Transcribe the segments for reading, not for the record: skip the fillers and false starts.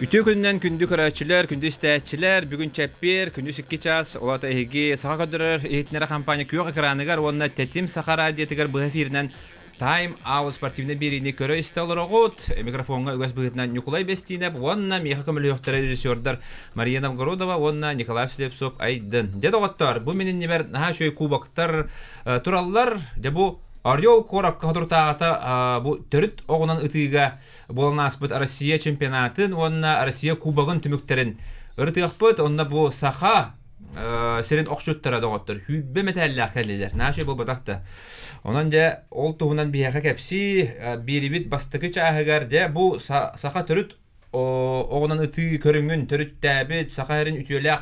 Үтүө күнүнэн күндү көрөөччүлэр, күндү истээччилэр, бүгүн чэппиэр, күнүс 2 час, ол аата эһиги саха көрдөрөр иһитиннэрэр хампаанньа күөх экраныгар уонна Тэтим Саха радиотыгар быһа эфиринэн Time Out спортивнай биэриини көрө-истэ олороҕут. Микрофоҥҥа үгэс быһыытынан Ньукулай Бэстиинэп уонна миэхэ көмөлөһүөхтэрэ режиссердар Мария Новгородова уонна Николай Слепцов Айдын. Дьэ доҕоттоор, бу мин иннибэр наһаа үчүгэй кубоктар тураллар. Дьэ бу Орел куоракка соторутааҕыта бу төрүт оҕунан ытыыга буолан ааспыт Россия чемпионатын уонна Россия кубогын түмүктэрин ырытыахпыт. Онно бу саха сирин охчуттара доҕоттор 120 мэтээллээх кэллилэр. Наша буолбатах да. Онон дьэ ол туһунан биһиэхэ кэпсии биэрибит бастакы чааһыгар дьэ бу саха төрүт оҕунан ытыы көрүҥүн төрүттээбит саха сирин үтүөлээх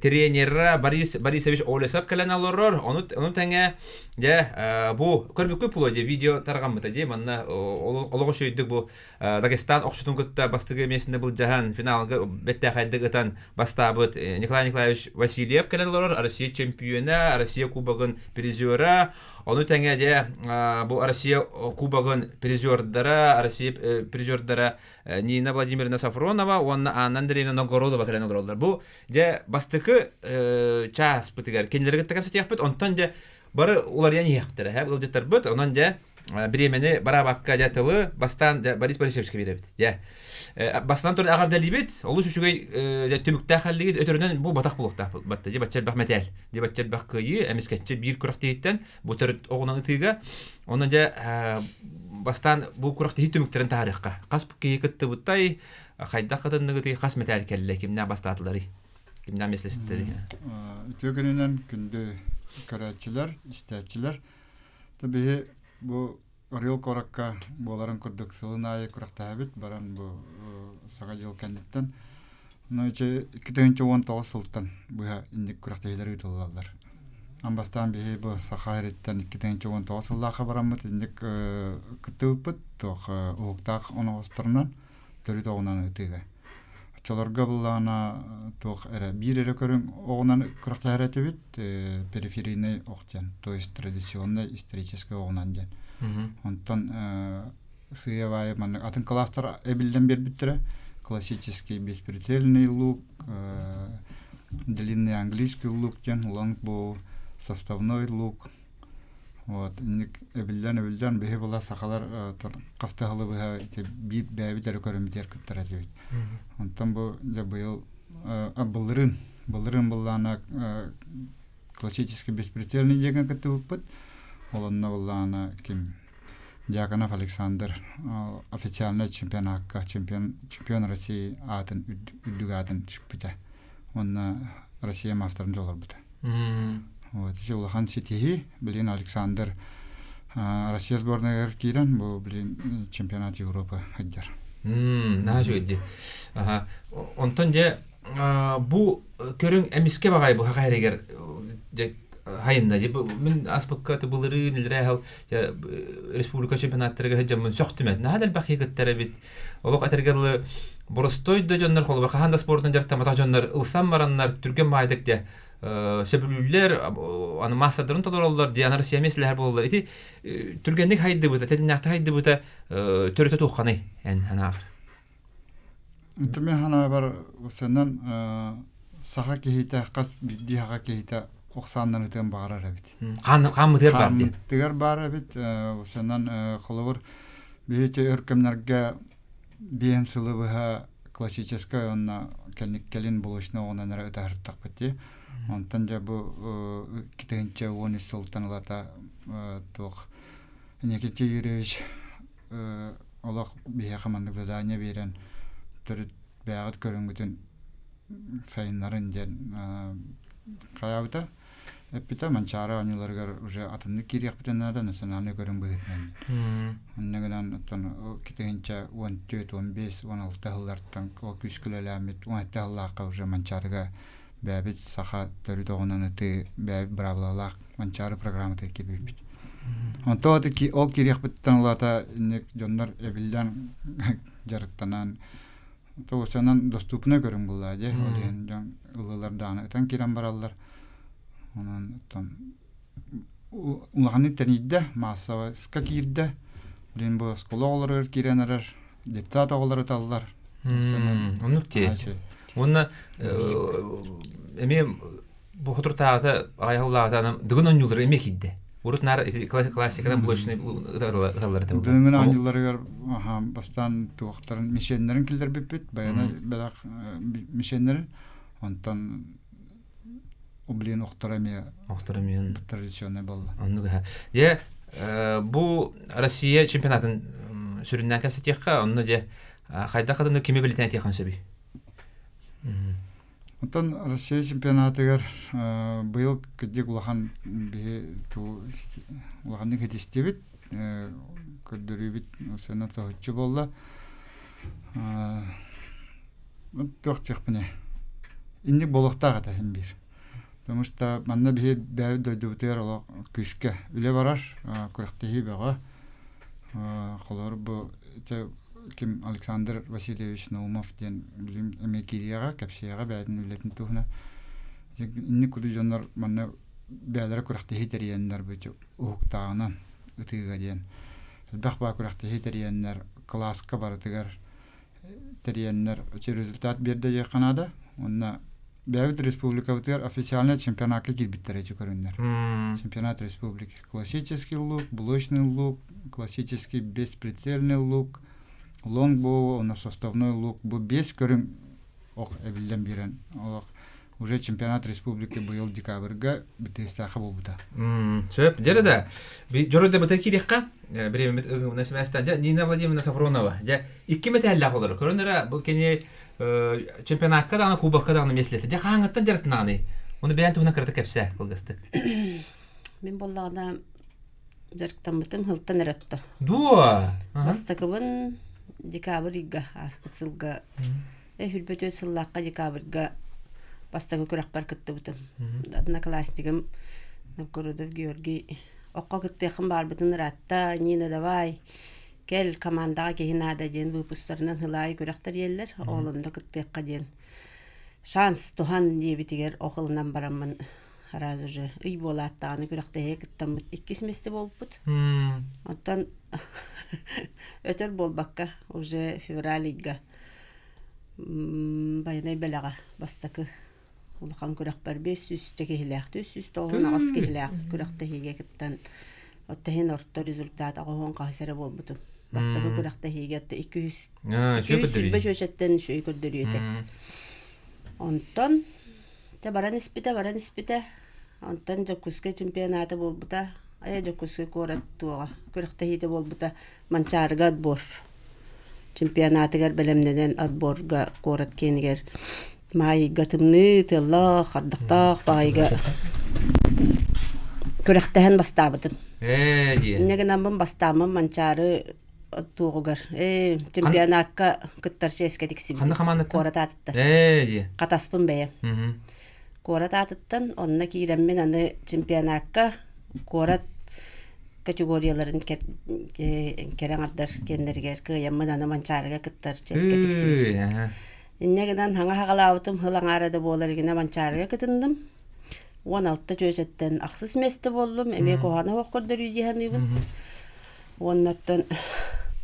тренера Борис Борисович Олесов кэлэн олорор. Ону, ону тэҥэ дьэ бу көрбүккүт буолуо дии видео тарҕаммыта дии манна олох үчүгэйдик бу Дагестан охчутун кытта бастакы миэстэни былдьаһан финалга бэттээхэйдик ытан бастаабыт Николай Николаевич Васильев кэлэн олорор Россия чемпиона, Россия кубогын призера. Ону тэҥэ дьэ бу Россия кубогын призердара, Россия призердара Нина Владимировна Сафронова уонна Анна Андреевна Новгородова кэлэн олороллор. Бу дьэ бастакы чааспытыгар кинилэри кытта кэпсэтиэхпит, онтон дьэ бары уларыйан иһиэхтэрэ, һэ ыалдьыттарбыт. Онон дьэ бириэмэни бараабакка дьэ тылы бастаан дьэ Борис Борисовичка биэрэбит. Дьэ бастаан туран эҕэрдэлиибит. Олус үчүгэй дьэ түмүктээх кэллигит. Өтөрүнэн бу батах буолуохтаах батта дьэ бачча элбэх мэтээл. Дьэ бачча элбэх кыайыы эмискэччи биир күрэхтэһииттэн бу төрүт оҕунан ытыыга. Онон дьэ бастаан бу күрэхтэһии түмүктэрин таарыахха. Хас киһи кыттыбытай, хайдах кытынныгытый, хас мэтээл кэллэ, кимнээх бастаатыларый, кимнээх миэстэлэстэрий? Үтүө күнүнэн күндү көрөөччүлэр, истээччилэр. Биһи бу Орел куоракка буоларын курдук сылын аайы күрэхтэһэбит, баран бу Саҥа дьыл кэнниттэн. Ну, ити 2019 сылтан быһа инник күрэхтэһиилэр ыытыллаллар. Аан бастаан биһи бу Саха сириттэн 2019 сыллаахха бараммыт инник кыттыбыппыт, туох уһуктаах оноҕосторунан төрүт оҕунан ытыыга. Оччолорго буллаҕына туох эрэ биир эрэ көрүҥ оҕунан күрэхтэһэр этибит, периферийный ох диэн, то есть традиционный исторический оҕунан диэн. Онтон сыыйа-баайы маннык атын кылаастар эбиллэн биэрбиттэрэ. Классический бесприцельный лук, длинный английский лук диэн лонгбоу, составной лук. Вот инник эбиллэн-эбиллэн биһи була сахалар хас да сылы быһа ити биир бэйэбит эрэ көрүммүтүгэр кыттар этибит. Онтон бу дьэ быйыл былырыын былырыын быллаана классический бесприцельный диэҥҥэ кыттыбыппыт. Ол онно быллаана ким Дьяконов Александр официальнай чемпионакка чемпион чемпион России аатын үрдүк аатын сүкпүтэ уонна Россия маастарын толорбута. Вот ити улахан ситиһии. Билигин Александр Россия сборнайыгар киирэн бу билигин чемпионат Европы сылдьар. Наһаа үчүгэй дии. Онтон дьэ бу көрүҥ эмискэ баҕайы бу хаха эригэр дьэ хайынна дьэ мин аспыкка былырыын илэрээ республика чемпионаттарыгар сылдьаммын сөхтүм наһаа да элбэх киһи кыттар эбит олох этэргэ дылы боростой да дьоннор холобур хаһан да спордун дьарыктамматах дьоннор ылсан бараннар түргэн баайдык дьэ сөбүлүүллэр аны маастардарын толороллор диэн Россия миэстэлэһэр буолаллар ити түргэнник хайдыбыта тэтиннээхтик хайдыбыта төрүтэ туохханый эн санааҕар Ити мин санаабар сеннен саха киһитэ хас биирдии саха киһитэ охсааннан ытыан баҕарар эбит. Хааммытыгар баар дии. Хааммытыгар баар эбит. Сеннен холобур биһи өр кэмнэргэ биэһин сылы быһа классическай уонна кэлин булочный оҕунан эрэ ытаһыртахпыт дии. Онтон дьэ бу 2013 сылтан ылата туох Никита Юрьевич олох биһиэхэ маннык задание биэрэн төрүт бэйэҕит көрүҥҥүтүн сайыннарын диэн хайаабыта эппитэ Манчаары оонньууларыгар уже атыннык киириэхпитин наада национальный көрүҥ быһыытынан онно гынан оттон китиһинчэ 14 15 16 сыллартан ол күүскэ үлэлээммит 17 сыллаахха уже Манчаарыга бэйэбит саха төрүт оҕунан ытыы бэйэбит быраабылалаах Манчаары программатыгар киирбиппит. Онто ол киириэхпиттэн улаата инник дьоннор эбиллэн дьарыктанан тоҕусанан доступно көрүҥ буллаа дьэ ол иһин дьон ыллылар даҕаны ытан киирэн бараллар онон оттон улаханнык тэнийдэ маассабайска киирдэ билин бу оскуола оҕолоругар киирэн эрэр детсад оҕолоро ыталлар. Оннук дии. Уонна эмиэ бу хотуртааҕыта аҕайахыллааҕыта дыгын оонньуулара эмиэ киирдэ. Урут наар классикадан блочный ыталлар этэ. Дыгын оонньууларыгар бастаан туохтарын мишеннэрин киллэрбиппит, баяна бэлэх мишеннэрин. Онтон блин охтор эмиэ охтор эмиэ традиционный буолла. Оннук аха. Дьэ бу Россия чемпионатын сүрүннээн кэпсэтиэххэ, онно дьэ хайдах хатыны кими билитэн этиэххин сөбүй? Оттон Россия чемпионатыгар быйыл кырдьык улахан биһи улаханнык хитистибит, көрдөрүүбүт сыана соһуччу буолла. Туох диэхпиний, инник буолуохтаах этэ син биир. Потому что манна биһи бэйэбит дойдубутугар олох күүскэ үлэ барар, күрэхтэһии бөҕө. Холобур бу ким Александр Васильевич Наумов диэн билим эмиэ киириэҕэ, кэпсиэҕэ бэйэтин үлэтин туһунан. Инник курдук дьоннор манна бэйэлэрэ күрэхтэһии тэрийэннэр бу уһуктааҕынан ытыыга диэн элбэх баа күрэхтэһии тэрийэннэр кылааска барытыгар тэрийэннэр результат биэрдэ диэххэ наада. Уонна бэйэбит республикабытыгар официальный чемпионакка киирбиттэрэ ити көрүҥнэр. Чемпионат республики. Классический лук, блочный лук, классический бесприцельный лук, лонгбоу, уонна составной лук. Бу биэс көрүҥ ох эбиллэн биэрэн олох уже чемпионат республики быйыл декабрьга бүтүөхтээхэ буолбута. Сөп. Дьэ да, дьоро да быта киириэххэ, бириэмэбит ыгымына сибээстээн. Дьэ, Нина Владимировна Сафронова, дьэ, икки мэтээллээх олорор. Көрөн эрэ, бу кини чемпионакка даҕаны, кубокка даҕаны миэстэлэстэ. Дьэ, хаһааҥҥыттан дьарыктанаҕыный? Ону бэйэҥ туһунан кыратык кэпсээ, кылгастык. Мин буоллаҕына дьарыктаммытым сылтан эрэ отто. Дуо? Бастакыбын декабрь ыйга ааспыт сылга Сүүрбэ сыллаахха декабрьга бастакы күрэхпэр кыттыбытым. Одноклассникым Новгородов Георгий окко кыттыаххын баарбытын ыраатта, Нина давай, кэл, командаҕа киһи наада диэн выпустарынан сыл аайы күрэх тэрийэллэр, ол онно кыттыахха диэн шанс туһан диэбитигэр ох ылынан бараммын сразу же ый буолаат даҕаны күрэхтэһиигэ кыттаммыт иккис миэстэ буолбут. Оттон өтөр буолбакка уже февраль ыйга Байанай бэлэҕэ бастакы улахан күрэхпэр 500 киһилээх, 398 киһилээх күрэхтэһиигэ кыттан оттоһин орто результат оҕоһуон хаһыс эрэ буолбутум. Бастакы күрэхтэһиигэ отто 200 220 чүөчэттэн үчүгэй көрдөрүү этэ. Онтон дьэ баран испитэ, баран испитэ. Онтон Дьокуускай чемпионата буолбута. Айа Дьокуускай куорат туоҕа күрэхтэһиитэ буолбута. Манчаарыга отбор чемпионатыгар бэлэмнэнэн отборга куорат киэнигэр маайга тымныы тыаллаах, ардахтаах баҕайыга күрэхтэһэн бастаабытым. Ээ диэн. Инньэ гынаммын бастааммын Манчаары туоҕугар ээ чемпионакка кыттар чиэскэ тиксибитим. Ханна хамаандаттан? Куорат аатыттан. Ээ диэн. Хатаспын бэйэм. Куорат аатыттан онно киирэммин аны чемпионакка куорат категорияларын кэрэ аҥардар киэннэригэр кыайаммын аны Манчаарыга кыттар чиэскэ тиксибитим. Инньэ гынан хаҥа хаҕалаабытым сыл аҥаара да буолар гына Манчаарыга кытынным. 16 чүөчэттэн ахсыс миэстэ буоллум. Эмиэ куһаҕана суох көрдөрүү дии саныыбын. Уонна оттон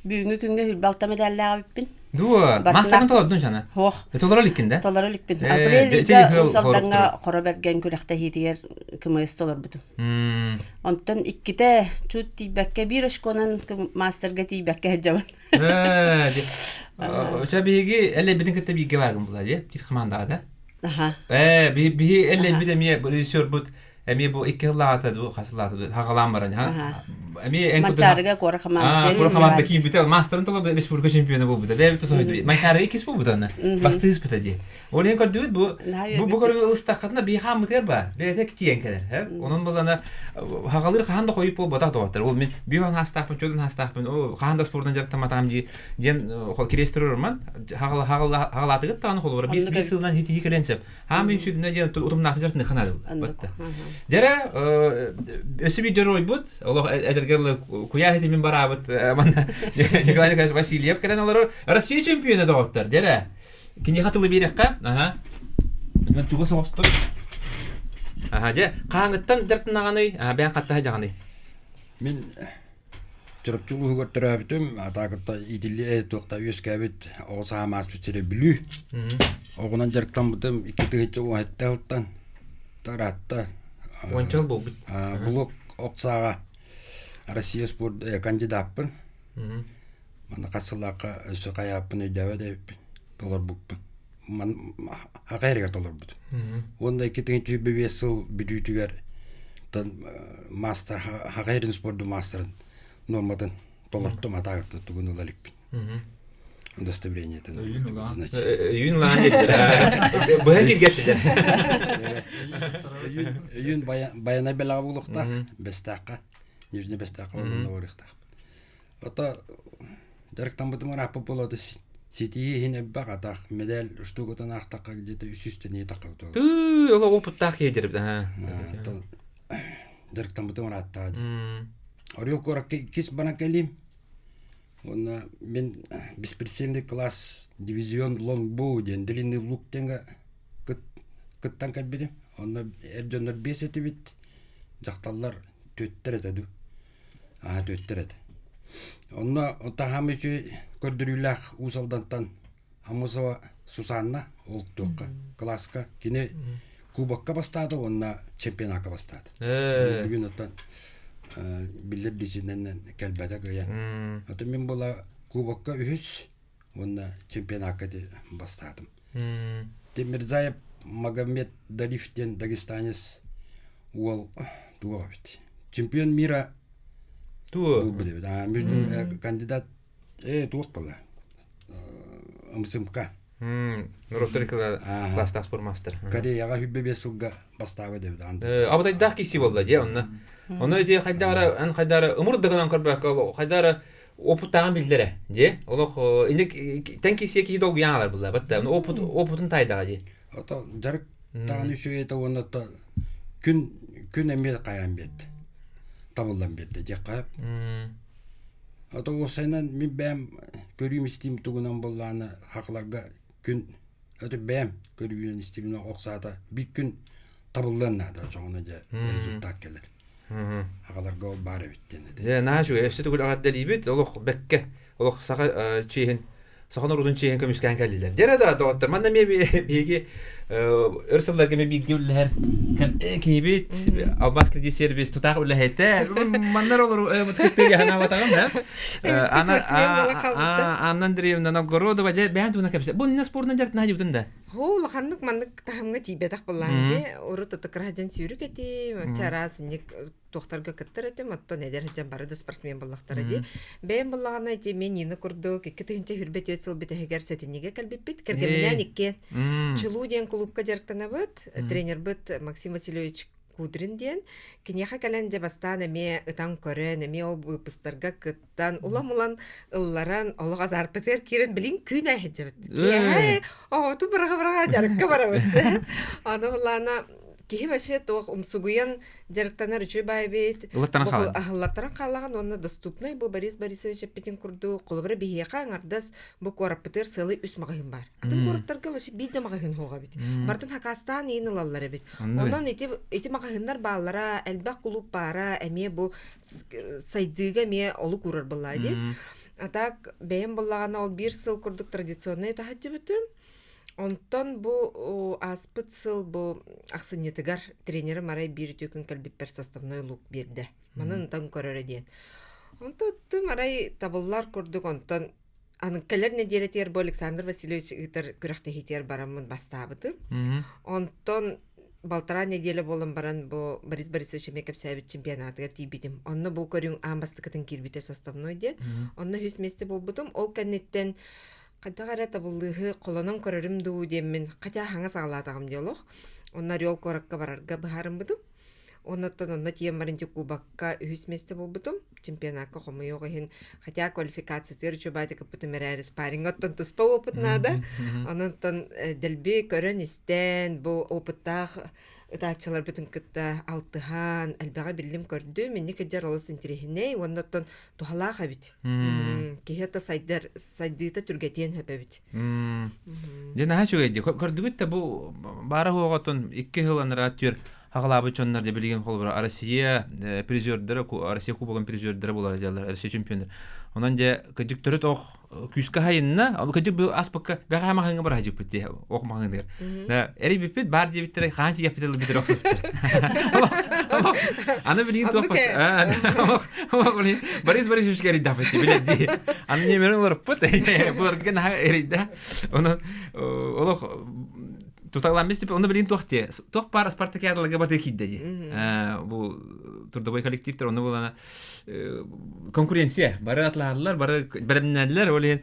бүгүҥҥү күҥҥэ 26 медаллаах эбиппин. Дуо, маастарын толордун сана? Суох. Толоро иликкин да? Толоро иликпин. Апрель ыйга Уус Алдаҥҥа Хоро Бэргэн күрэхтэһиитигэр КМС толорбутум. Онтон иккитэ чуть тиийбэккэ биир очконан маастарга тиийбэккэ сылдьабын. Ча биһиги эллэйбитин кытта бииргэ бааргын була дии, биир командаҕа да? Аха. Ээ, биһи эллэйбит эмиэ режиссербут эмиэ бу икки сыллааҕыта дуу хас сыллааҕыта дуу хаҕалаан баран эмиэ эн Манчаарыга куора хамаанда куора хамаанда киирбитэ маастарын толо республика чемпиона буолбута бэйэбит тосойду Манчаарыга иккис буолбута аны бастыыспыта дии ол иһин көрдүбүт бу бу бу көрүҥү ылыстаххытына бии хааммытыгар баар бэйэтэ тиийэн кэлэр онон булана хаҕалыыр хаһан да хойут буолбатах доҕоттор ол мин биир хаастаахпын чуотун хаастаахпын о хаһан да спордун дьарыктамматаҕым дии диэн кириэс турарман хаҕалаатыгыт даҕаны холобура биир биир сылынан хитиһии кэлэн сөп Хаамын сүрүнэ диэн утумнаахты дьарытыныха наада батта. Дьэрэ өссө биир дьоруойбут олох эдэргэр куйаар хитимин бараабыт манна Николай Николаевич Васильев кэлэн олорор Россия чемпиона доҕоттор дьэрэ киниэхэ тылы биэриэххэ аха чугас оҕостор аха дьэ хааңыттан дьартынаҕаный бэйэн хаттаһа дьаҕаный мин. Чурапчы улууһугар төрөөбүтүм, атаакытта иитиллии туохта үөскээбит оҕо саам ааспыт сирэ Бүлүү. Оҕунан дьарыктаммытым 2017 сылтан тараатта. Уонча сыл буолбут. Блок ох сааҕа Россия спорт кандидаппын. Манна хас сыллаахха өссө хайааппын өйдөөбөт эбиппин, толорбуппун. Аҕа эригэр толорбут. Уонна 2025 сыл бүтүүтүгэр мастер хаҕа эрин спорду мастерын нуорматын толортум атаагытта тугун ыла иликпин. Удостоверениетын. Өйүн ылаан. Өйүн ылаан диэтилэр. Быһа киргэттилэр. Өйүн баяна белаҕа булуохтаах, бэстээххэ, Нижний Бэстээххэ олонно барыахтаахпыт. Ото дьарыктаммытым ырааппыт буолуота ситиһии иһин элбэх атах медаль штукатын аахтахха где-то үс сүүстэн тахха Тыы, ол опыттаах киһи дьэрбит. Дьарыктаммытым ырааттаҕа дии. Орел куоракка иккис баран кэлиим. Уонна мин бесприцельный класс дивизион лонгбоу диэн длинный лук диэҥҥэ кыттан кэлбитим. Онно эр дьоннор биэс этибит, дьахталлар түөттэр этэ дуу. Аа түөттэр этэ. Онно таһаам үчүгэй көрдөрүүлээх Уус Алдантан Аммосова Сусанна ол туохха кылааска кини кубокка бастаата уонна чемпионакка бастаата. Бүгүн оттон биллэр бисинэн кэлбэтэ кыайан. Ото мин була кубокка үһүс уонна чемпионакка бастаатым. Темирзаев Магомед Дариф диэн дагестанец уол туох эбит. Чемпион мира Туо? буолбут эбит. А, между кандидат туох была? МСМК. Норуоттар класстаах спортмастер. Кореяҕа 25 сылга бастаабыт эбит. Абытайдаах киси буолла дии онно. Онно ити хайдара эн хайдара ымыр дыгынан көрбөккө хайдара опыттааҕын биллэрэ дии. Олох инник тэн кисиэ киһи долгуйан алар булла. Батта опыт опытын тайдаҕа дии. Ото жарык даҕаны үчүгэй уонна күн күн эмиэ хайаан биэрдэ. Табыллан биэрдэ диэххэ. Ото уопсайынан мин бэйэм көрүүм истиим тугунан буоллаҕына хахаларга күн өтө бэйэм көрүүнэн истииминэн ох саата биир күн табыллыан наада очоҕуна дьэ результат кэлэр. Аҕаларга ол баар эбит диэн этэ. Дьэ наһаа үчүгэй. Өссө төгүл эҕэрдэлиибит. Олох бэккэ олох саха чиэһин саха норуотун чиэһин көмүскээн кэллилэр. Дьэ да доҕоттор, манна эмиэ биһиги өр сылларга эмиэ бииргэ үлэлэһэр киһибит Алмаз кредит сервис тутаах үлэһитэ. Маннар олору кыттыы ханаабатаҕым да. Анна Андреевна Новгородова дьэ бэйэн туһунан кэпсэ. Бу иннэ спордунан дьарыктана сылдьыбытын да. Хоо улаханнык маннык таһымҥа тиийбэтэх буоллаҕым дии. Урут ытыкраһдьан сүүрүк этим, чараас инник туохтарга кыттар этим, оттон эдэр сылдьан бары да спортсмен буоллахтара дии. Бэйэм буоллаҕына ити мен Нина курдук 2024 сыл бүтэһигэр сэтинньигэ кэлбиппит. Кэргэмминээн иккиэн Чулуу диэн кулуупка дьарыктанабыт. Тренербыт Максим Васильевич Кудрин диэн. Киниэхэ кэлэн дьэ бастаан эмиэ ытан көрөн, эмиэ ол выпустарга кыттан, улам-улам ылларан, олох азарпытыгар киирэн билин күн айһыдьабыт. Киэһэ оҕоту быраҕа-быраҕа дьарыкка барабыт. Аны буллаана киһи вообще туох умсугуйан дьарыктанар үчүгэй баайбыт. Ыллаттаран хаалан. Аһыллаттаран хаалаҕын уонна доступный бу Борис Борисович эппитин курдук холобура биһиэхэ аҥардас бу куораппытыгар сыалы үс маҕаһыын баар. Атын куораттарга вообще биир да маҕаһыын суох эбит. Барытын хакастаан иин ылаллар эбит. Онон ити ити маҕаһыыннар бааллара, элбэх кулууп баара эмиэ бу сайдыыга эмиэ олук уурар буоллаа дии. А так бэйэм буоллаҕына ол биир сыл курдук традиционнай таһаджыбытым. Онтон бу ааспыт сыл бу ахсынньытыгар тренерим арай биир үтүө күн кэлбиппэр составной лук биэрдэ. Манан ытан көрөрө диэн. Онтон оттум арай табыллар курдук онтон аны кэлэр нэдиэлэтигэр бу Александр Васильевич ыытар күрэхтэһиитигэр бараммын бастаабытым. Онтон балтараа нэдиэлэ буолан баран бу Борис Борисович эмиэ кэпсээбит чемпионатыгар тиийбитим. Онно бу көрүҥ аан бастакытын киирбитэ составной диэн. Онно үһүс миэстэ буолбутум. Ол кэнниттэн хайдах эрэ табыллыыһы холонон көрөрүм дуу диэммин, хотя хаҥа саҕалаатаҕым дии олох. Онно Орел куоракка барарга быһаарыммытым. Оннуттан онно тиийэн баран ити кубокка үһүс миэстэ буолбутум. Чемпионакка хомойуох иһин, хотя квалификациятыгар үчүгэйдик ыппытым эрээри спарриҥҥа оттон туспа опыт наада. Онон дэлби көрөн-истэн, бу опыттаах ытааччыларбытын кытта алтыһан, элбэҕи биллим-көрдүм. Инник кырдьар олус интэриэһинэй уонна оттон туһалаах эбит. Киһи ото сайдар, сайдыыта түргэтиэн сөп эбит. Дьэ наһаа үчүгэй дии. Көрдүгүт да бу баара суоҕа оттон 2 сыл анараа түөр. хагалаабыт дьоннор де билигин холобура Россия призердара, Россия кубогын призердара буолар дьаллар, Россия чемпионнар. Онон дьэ кыдьык төрүт ох күүскэ хайынна, ол кыдьык бу аспакка бэҕэ маһыҥа бар хадьыппыт дии, ох маһыҥыгар. Эри бүппүт бар диэбиттэрэ хаан тиийэппит ылбыттар охсубуттар. Аны билигин туох Борис Борисович эрийдэхпит билэр дии. Аны ньэмэрин олоруппут, буларга наһаа эрийдэ. Онон олох туталаан бис оны билин туох дии. Туох паар спартакиадаларга баты киирдэ дии. Бу трудовой коллективтер оны булана конкуренция бары атлааллар, бары бэлэмнэллэр, ол иһин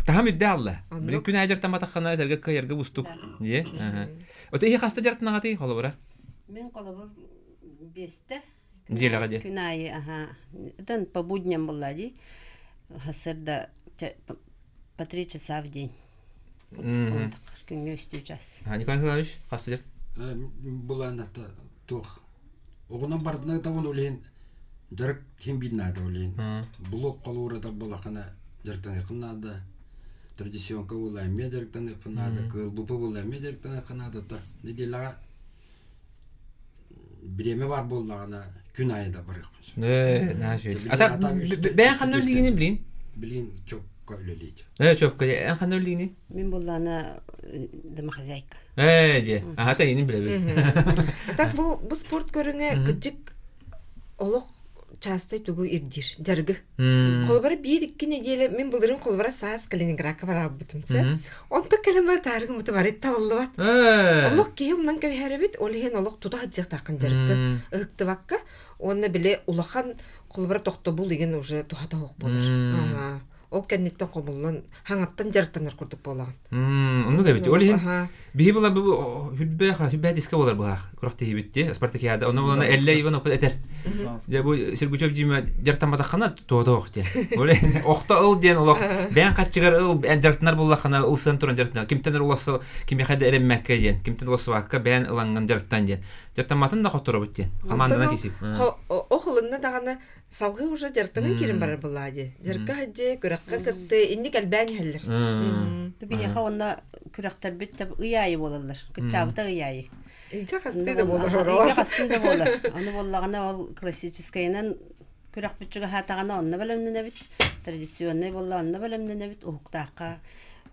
таһам үрдэ алла. Били күн аайы дьартаматаххына этэргэ кыайарга устук. Дии. Ото иһи хаста дьартанаҕатый холобура? Мен холобур биэстэ. Дьиэлэҕэ дии. Күн аайы аха. Итан по будням была дии. Хасырда по 3 часа в день. Күҥҥэ үстүү час. Николай Николаевич, хаста дьар? Буланата туох. Оҕунан бардына табын улейн дьарык тим бир наада улейн. Блок холуурата балахана дьарыктаныаххын наада. Традиционка була эмиэ дьарыктаныаххын наада. Кыылбыпы була эмиэ дьарыктаныаххын наада. Неделяҕа бириэмэ бар буоллаҕына күн аайы да барыахпын сөп. Ээ, Ата бэйэн ханна үллигини билин? Билин чопка үлэлиит. Ээ, чопка. Эн ханна үллигини? Мин буллаана домохозяйка. Ээ, дьэ. Аха тайынын билэбит. А так бу спорт көрүҥэ кыдьык олох частай тугу ирдиир дьарыгы. Холобура биир-икки неделя мин былырыын холобура саас Калининградка бараалбытым сэ. Онтон кэлэн бара таарыгым быты бары табыллыбат. Олох киһи умнан кэбиһэрэбит, ол иһин олох тута сылдьыахтааххын дьарыккын ыһыктыбакка уонна били улахан холобура тохтобул игин уже туһата суох буолар. Ол кэнниттэн хомуллан хаҥаттан дьарыктанар курдук буолаҕын. Оннук эбит. Ол иһин биһи була бу хүлбэ хүлбэ диска болар быһаах күрэх тиһибит ти спартакиада. Ону булана Эллэ Иванов этер. Дьэ бу Сергучев Дима дьартамматаххына туотоох диэн. Ол охто ыл диэн олох бэйэн хаччыгар ыл дьартанар буллаххына ылсан туран дьартана. Кимтэн уласса кимиэхэ да эрэммэккэ диэн. Кимтэн улассыбакка бэйэн ылаҥҥын дьарыктан диэн. Дьартамматын да хотторобут диэн. Командана кисип. Ох ылынна даҕаны салгыы уже дьарыктанан киирэн барар булаа дии. Дьарыкка сылдьыы, күрэххэ кытты, инник элбээн иһэллэр. Биһиэхэ уонна күрэхтэрбит ый аайы буолаллар. Кыччаабыта ый аайы. Ыйга хастыы да буолар. Ыйга хастыы да буолар. Ону буоллаҕына ол классическайынан күрэхпит чугаһаатаҕына онно бэлэмнэнэбит. Традиционнай буолла онно бэлэмнэнэбит. Уһуктаахха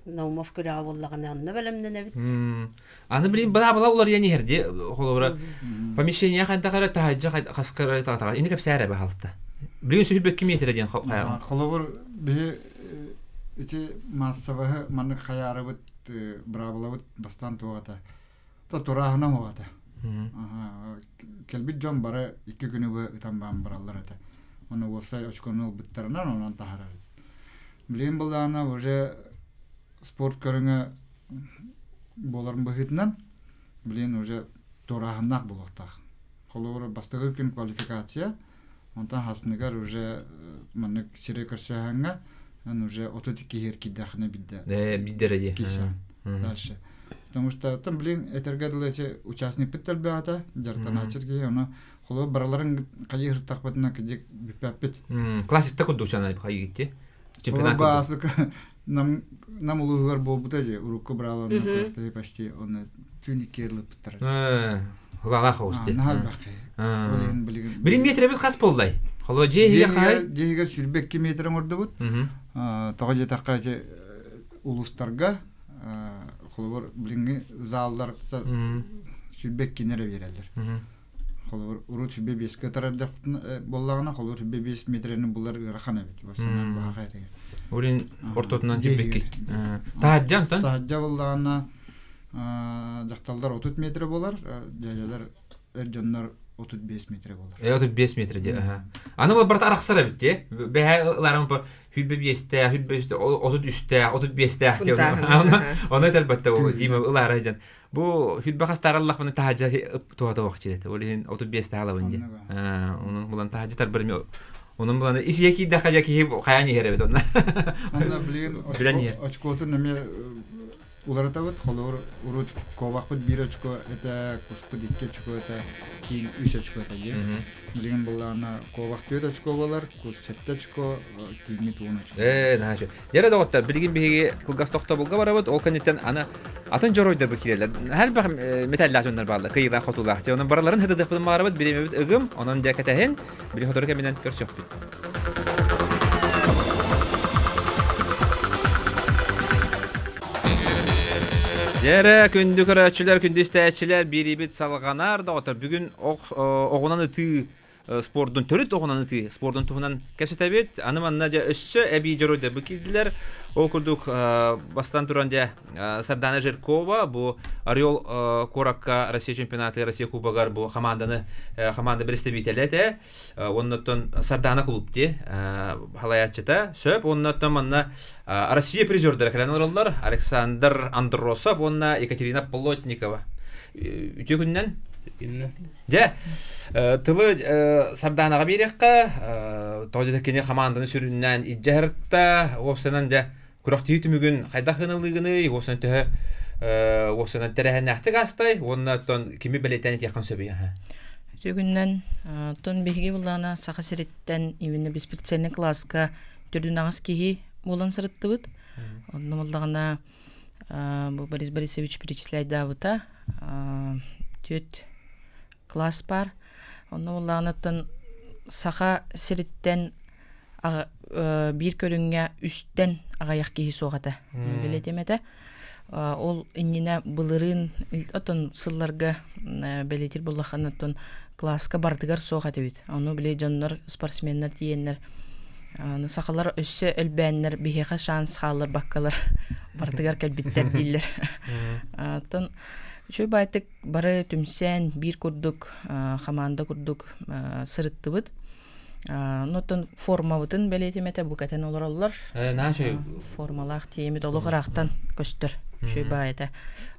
Наумов күрэҕэ буоллаҕына онно бэлэмнэнэбит. Аны билин бала-бала уларыйан иһэр дии холобура помещение хайдах эрэ таһырдьа хаска эрэ таҕатаҕа ини кэпсээр эбэ халта. Билигин сүһүрбэкки миэтэрэ диэн хайаҕын. Холобур биһи ити маассабаһы маннык хайаарыбыт быраабылабыт бастаан туох то турааһына оҕата. Кэлбит дьон бары икки күнү быһа ытан баан бараллар этэ. Ону уопсай очкону ылбыттарынан онон таһарар. Билигин былаана уже спорт көрүҥэ буоларын быһыытынан билигин уже туорааһыннаах буолуохтаах. Холобур, бастакы күн квалификация, онтон хасыныгар уже маннык сири көрсөһөҥҥө эн уже 32 иһэр киирдэххинэ бидде. Биддерэ дии. Дальше. Потому что там, блин, этэргэ дылы эти участникпыт элбээтэ, дьарыктанааччы киһи, ону холобур бараларын хайыы ыртахпытына кидик бүппэппит. Классикта курдук чанай хайыгитти. Чемпионат курдук. Нам нам улууһугар буолбута же урукку брааларынан күрэхтэһии почти оны түүн икки ылыппыттар. Хылалаах оҕус дии. Наһаа элбэх Ол иһин билигин Билин метребит хас буоллай? Холо дьиэ иһигэр хай? Дьиэ иһигэр 22 метр оҥордубут. Тоҕо диэтэххэ ити улуустарга холобур билиҥҥи заллар 22-ни эрэ биэрэллэр. Холобур, урут 25-ке ытар буоллаҕына, холобур 25 метрени булар ыарахан эбит. Бастанан баха этигэр. Улин ортотунан тиббикки. Таһаджа антон? Таһаджа буоллаҕына дьахталлар 30 метр буолар, дьээдьэлэр эр дьоннор 35 метр буолар. 35 метр дии. Аны бу барыта арахсар эбит дии. Бэһэ ыларым бу хүлбэ биэстээх, хүлбэ үстээх, 33-тээх, 35-тээх диye. Оны этэлбэтте бу Дима ылаара дьан. Бу хүлбэ хастараллахпына таһаджа туһата охчилет. Ол иһин 35 таһалабын дии. Онун булан таһаджа тарбар Онун булан исие киирдэххэ дьэ киһи хайаан иһэр эбит онно. Онно билигин очкотун эмиэ уларытабыт. Холобур, урут куобахпыт биир очко этэ, куспут икки очко этэ, киин үс очко этэ дии. Билигин буллаҕына куобах түөрт очко буолар, кус сэттэ очко, кииҥҥит 10 очко. Ээ, наһаа үчүгэй. Дьэрэ доҕоттор, билигин биһиги кылгас тохтобулга барабыт. Ол кэнниттэн аны. Атын дьоруойдар бу киирэллэр. Элбэх металлаах дьоннор бааллар, кыйыылаах хотуулаах. Дьэ, онон барыларын хытыдыахпытын баарабыт, бириэмэбит ыгым, онон дьэ кэтэһин, били сотору кэминэн көрсүөхпүт. Дьэрэ, күндү көрөөччүлэр, күндү истээччилэр, биэриибит салҕанар доҕоттор. Бүгүн оҕунан ытыы спордун төрүт оҕунан ытыы спордун туһунан кэпсэтэбит. Аны манна дьэ өссө эбии дьоруойдар бу киирдилэр. Ол курдук бастан туран дьэ Сардана Жиркова бу Орел куоракка Россия чемпионатыгар Россия кубогар бу хамаанданы хамаанда представителэ этэ. Оннуттан Сардана клуб дии халайааччыта сөп. Оннуттан манна Россия призердара кэлэн олороллор. Александр Андросов уонна Екатерина Плотникова. Үтүө күнүнэн. Дьэ, тылы Сардаанаҕа биэриэххэ, тоҕо диэтэр кини хамаанданы сүрүннээн илдьэ сырытта, уопсайынан дьэ күрэхтэһии түмүгүн хайдах ыналыыгыный, уопсайынан төһө уопсайынан тэрээһиннээхтик аастай уонна оттон кими бэлиэтээн этиэххин сөбүй? Үтүгүнэн, оттон биһиги буллаана Саха сириттэн именно бесприцельный класска төрдүн аҕыс киһи буолан сырыттыбыт. Онно буллаҕына бу Борис Борисович перечисляйдаабыта түөрт класс баар. Онно буллаҕына саха сириттэн биир көрүҥҥэ үстэн аҕыйах киһи суох этэ. Билэтим этэ. Ол иннинэ былырыын оттон сылларга бэлиэтиир буоллаххына оттон класска барытыгар суох этибит. Ону били дьоннор спортсменнар тиийэннэр сахалар өссө элбээннэр биһиэхэ шанс хаалларбаккалар барытыгар кэлбиттэр дииллэр. Оттон үчүгэй баайтык бары түмсэн биир курдук хамаанда курдук сырыттыбыт. Оттон формабытын бэлиэтимэтэ бу кэтэн олороллор. Формалаах тиэмит олох ыраахтан көстөр. Үчүгэй баай этэ.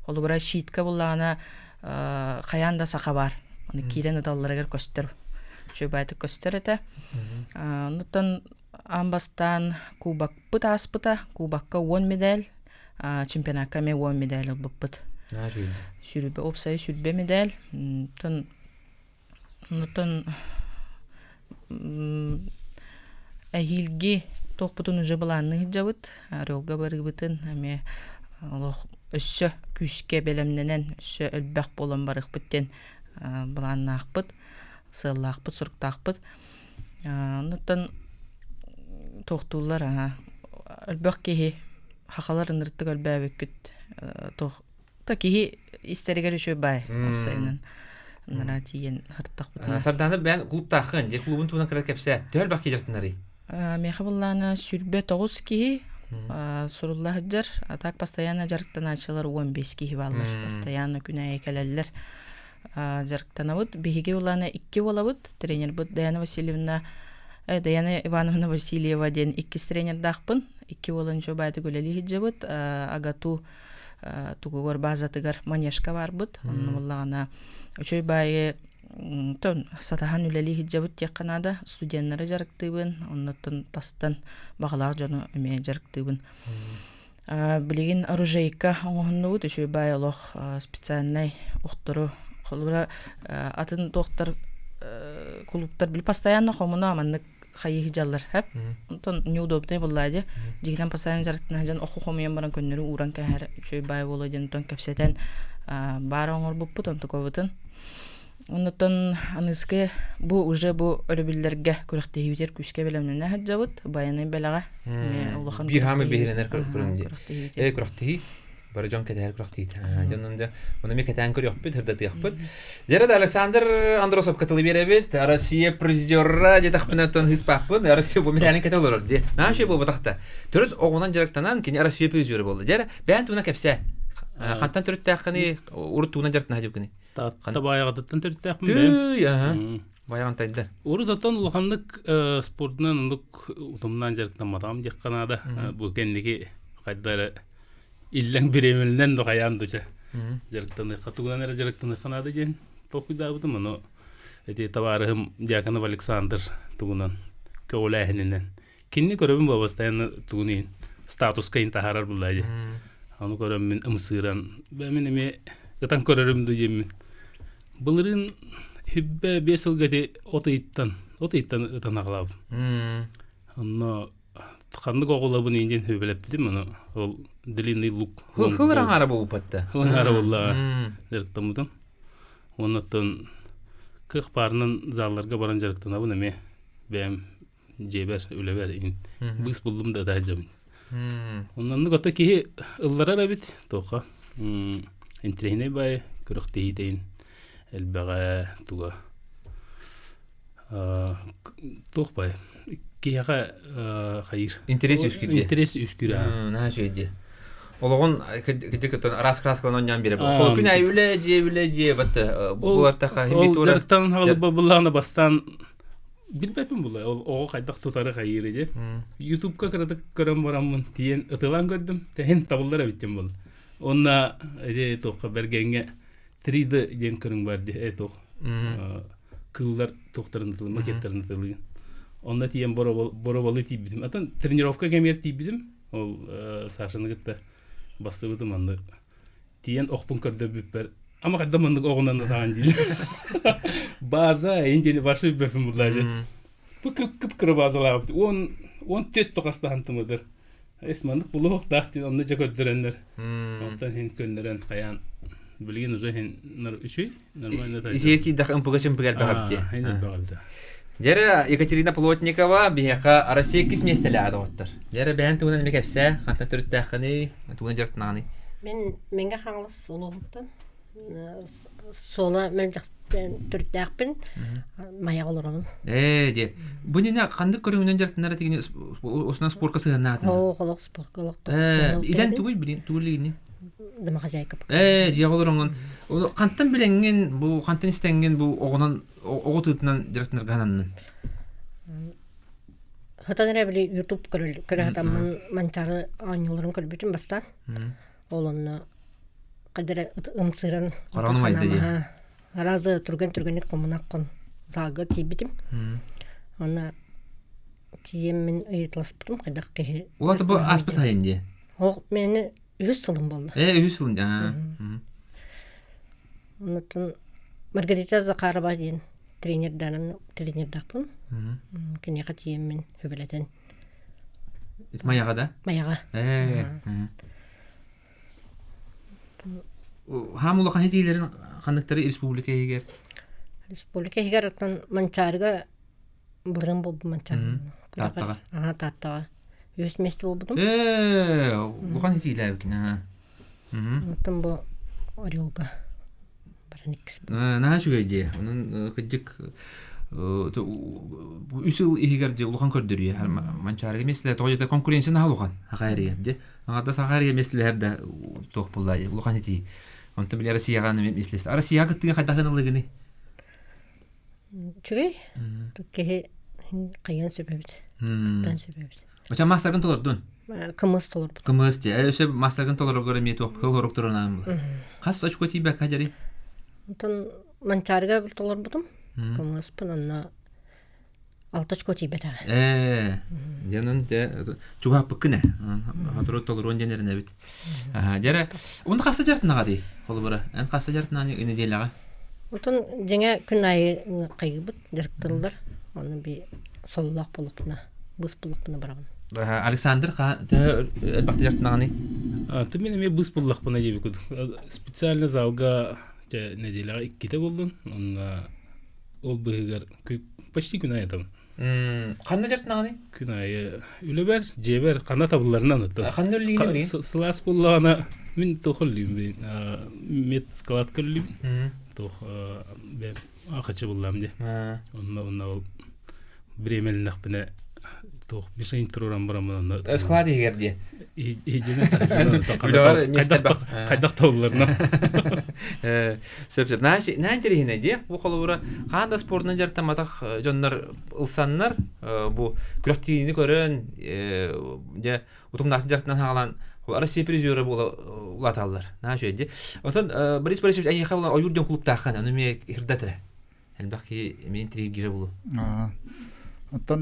Холобура щитка буллаҕына хайаан да саха баар. Аны киирэн ыталларыгар көстөр. Үчүгэй баайтык көстөр этэ. Оннуттан аан бастаан кубокпыт ааспыта. Кубокка 10 медаль, чемпионакка эмиэ 10 медаль ылбыппыт. Сүрбэ, уопсайа сүрбэ медаль. Онтон Онтон эһиилги туохпутун уже былаанныы сылдьабыт. Орелга барыыбытын эмиэ олох өссө күүскэ бэлэмнэнэн, өссө элбэх буолан барыахпыт диэн былааннаахпыт, сыаллаахпыт, соруктаахпыт. Онтон туохтууллар аһа элбэх киһи хахалар ынырыктык элбээбиккит туох То киһи истэригэр үчүгэй баай уопсайынан нара тиийэн хартахпытына. Сардаана бэйэн клубтааххын, дьэ клубун туһунан кыра кэпсээ. Төһө элбэх киһи дьарыктанарый? Миэхэ буллаана 29 киһи сурулла сылдьар. А так постоянно дьарыктанааччылар 15 киһи бааллар. Постоянно күн аайы кэлэллэр. Дьарыктанабыт. Биһиги улаана икки буолабыт. Тренербит Даяна Васильевна Даяна Ивановна Васильева диэн иккис тренердаахпын. Икки буолан үчүгэй баайдык үлэлии сылдьабыт. Агату тугугар базатыгар манежка барбыт. Онно буллаҕына үчүгэй баайы тон сатаһан үлэлии сылдьабыт диэххэ наада. Студеннары дьарыктыыбын, оннуттан тастан баҕалаах дьону эмиэ дьарыктыыбын. Билигин оружейка оҥоһуннубут үчүгэй баай олох специальнай охтору холобура атын туохтар кулууптар били постоянно хомуна маннык хайыы дьаллар хэп онтон неудобный буоллаа дьэ дьиҥинэн постоянно дьарыктана дьон оху хомуйан баран көннөрү ууран кээһэр үчүгэй баай буолуо диэн онтон кэпсэтэн баар оҥорбуппут онтукабытын оннуттан аныыскы бу уже бу өрөбүллэргэ күрэхтэһиибитигэр күүскэ бэлэмнэнэ сылдьабыт байанай бэлэҕэ улахан биир хаамы биһирэнэр күрэхтэһии Бары дьон кэтэһэр күрэхтиит. Дьон дьэ ону ми кэтээн көрүөхпүт, ырдатыахпыт. Дьэ да Александр Андросов кытылы биэрэбит. Россия призера диэтэхпинэ оттон хыспаппын. Россия бу мэтээлин кэтэ олорор дии. Наша буолбатахта. Төрүт оҕунан дьарыктанан кини Россия призера буолла. Дьэ бэйэн туна кэпсээ. Хантан төрүттээххини урут туунан дьарыктана сылдьыбыккыный? Таатта Баайаҕатыттан төрүттээхпин бэйэм. Аха. Байаҕан тайда. Урут оттон улаханнык спордунан оннук утумнаан дьарыктамматаҕым диэххэ наада. Бу кэнники хайда эрэ иллэҥ бириэмэлэнэн да хайаан да чэ дьарыктаныахха тугунан эрэ дьарыктаныахха наада диэн толкуйдаабытым ону ити табаарыһым Дьяконов Александр тугунан көҕүлээһининэн кинини көрөбүн буо постоянно тугун иһин статуска иһин таһаарар буллаа дии ону көрөн мин ымсыыран мин эмиэ ытан көрөрүм дуу диэммин былырыын хүббэ биэс сылга ити от ыйыттан от ыйыттан ытан аҕалаабытым онно. Ханнык оҕолобун индин хөбөлөппүтүм аны ол длинный лук. Хыл аңара буупатта. Хыл аңара булла дьарыктаммытым. Оннуттан кых баарынан залларга баран дьарыктанабын эмиэ бэйэм дьиэбэр, үлэбэр иһин быыс буллум да ытаһдьабын. Оннук ото киһи ылларар эбит туохха интириэһинэй баайы күрэхтэһиитэйин элбэҕэ туга туох баай киһиэхэ хайыыр Интерес үскүр интерес үскүр Наһаа үчүгэй Олоҕун кырдьык араас краскалан оонньоон биэрэ. Холо күн аайы үлэ дьиэ үлэ дьиэ батта буолартаха Ол дьарыктан хаалба буллаҕына бастаан билбэппин була ол оҕо хайдах тутары хайыыр ди ютубка кыратык көрөн бараммын тиийэн ытылаан көрдүм тэһин табыллар эбиттим был онна эди туохха бэргэҥҥэ 3D диэн көрүҥ бар ди э туох кыыллар туохтарын ытылын макеттарын ытылыгын онно тиийэн бороболы тиийбитим атын тренировка кэмигэр тиийбитим ол Сашаны кытта бастыбытым анны тиийэн охпун көрдөрбүппэр ама хайда маннык оҕунан ытаан диир база индияни башы бэфин буллаажы бу кып кып кыра базалаабыт он он төт тоқастахан тымыдыр эс маннык булуохтаах диэн онно дьэ көрдөрөннөр онтон хин көннөрөн хайаан билигин уже хин нар үчүй нормально Исиэ киирдэх ымпыга чымпыга элбэҕэ бити. Дьэрэ Екатерина Плотникова биһиэхэ Россия иккис миэстэлээх доҕоттор. Дьэрэ бэйэн тугунан эмэ кэпсээ, хантан төрүттээххиний, тугунан дьарыктанаҕыный? Мин Мэҥэ Хаҥалас улууһуттан суола мэлдьэхтэн төрүттээхпин Майаҕа олоробун. Ээ диэ. Бу нина ханнык көрүҥүнэн дьарыктанар этигини осунан спорка сыһыаннаатыҥ? Оо, олох спорка олох Идэн тугуй билин тугу билигини? Домохозяйка. Ээ, дьиэҕэ олороҥҥун. Хантан билэҥҥин, бу хантан истэҥҥин бу оҕонон оҕо тыытынан дьарыктанарга сананнын? Хатан эрэ били YouTube көрө сатаммын Манчаары оонньууларын көрбүтүм бастаан. Ол онно хадара ымсыыран Хороонум айда дии. Аразы түргэн-түргэнник хомунаккын залга тиийбитим. Онно тиийэммин ыйыталаспытым хайдах киһи Улата бу аспыт сайын дии. Ол мени үһүс сылым буолла. Э, үһүс сылын аа. Оннуттан Маргарита Захарова диэн тренердаанан тренердаахпын. Киниэхэ тиийэммин хүбэлэтэн. Майаҕа да? Майаҕа. Ээ. Хаам улахан этиилэрин ханныктары республика иһигэр? Республика иһигэр оттон Манчаарыга былырыын буолбут Манчаары. Тааттаҕа. Аха, Тааттаҕа. Үһүс миэстэ буолбутум. Ээ, улахан этиилээбиккин аха. Оттон бу Орелга баран иккис. Наһаа үчүгэй дии. Онон кырдьык үс сыл иһигэр дии улахан көрдөрүү. Манчаарыга миэстэлэр тоҕо дьэ конкуренция наһаа улахан. Хахайрыгар дии. Аҥардас хахайрыгар миэстэлэһэр да туох буолла дии улахан этии. Онтон били Россияҕа миэстэлэстэ. Россияҕа кыттыыга хайдах гыналыгыный? Үчүгэй. Киһи хайыан сөп эбит. Кыттан сөп эбит. Оча маастаргын толордун? Кымыс толорбут. Кымыс дии. Өсө маастаргын толороргор эмиэ туох хыл хорук турунаан була. Хас очко тиийбэккэ дьари? Онтон Манчаарыга толорбутум. Кымыспын онно алта очко тиийбэтэҕэ. Ээ, дьэ дьэ чугаһаппыккын ээ. Сотору толоруон диэн эрэнэбит. Дьэрэ, уонна хаста дьарытынаҕа дии, холобура? Эн хаста дьарытынаҕын нэдиэлэҕэ? Отон дьиҥэ күн аайы хайыыбыт дьарыктыыллар. Онно би сололоох буоллахпына, быс буллахпына барабын. Александр төһө элбэхтэ дьарыктанаҕыный? Ты мен эмиэ быс буллахпына диэбит Специально залга нэдиэлэҕэ иккитэ буллун. Онно ол быһыгар почти күн аайы атабын. Ханна дьарыктанаҕыный? Күн аайы үлэбэр, дьиэбэр ханна табылларынан аттым. Ханна үлэлиигин билигин? Сылаас буоллаҕына мин туох үлэлиибин мед складка үлэлиибин. Туох бэйэм ахачы буллаам дии. Онно онно ол бириэмэлэннэхпинэ туох мишень туруоран бараммын онно Склад иһигэр дии. Иһдьинэн хайдах табылларынан. Сөп сөп. Наһаа интэриэһинэй дии. Бу холобура хаан да спордунан дьарыктамматах дьоннор ылсаннар бу күрэхтиини көрөн дьэ утумнаахтык дьарыктанан хаалан Россия призера буола улааталлар. Наһаа үчүгэй дии. Онтон Борис Борисович эйиэхэ була ойуур дьон клубтааххын ону эмиэ ирдэтэрэ. Элбэх киһи эмиэ интриигирэ булу. Оттон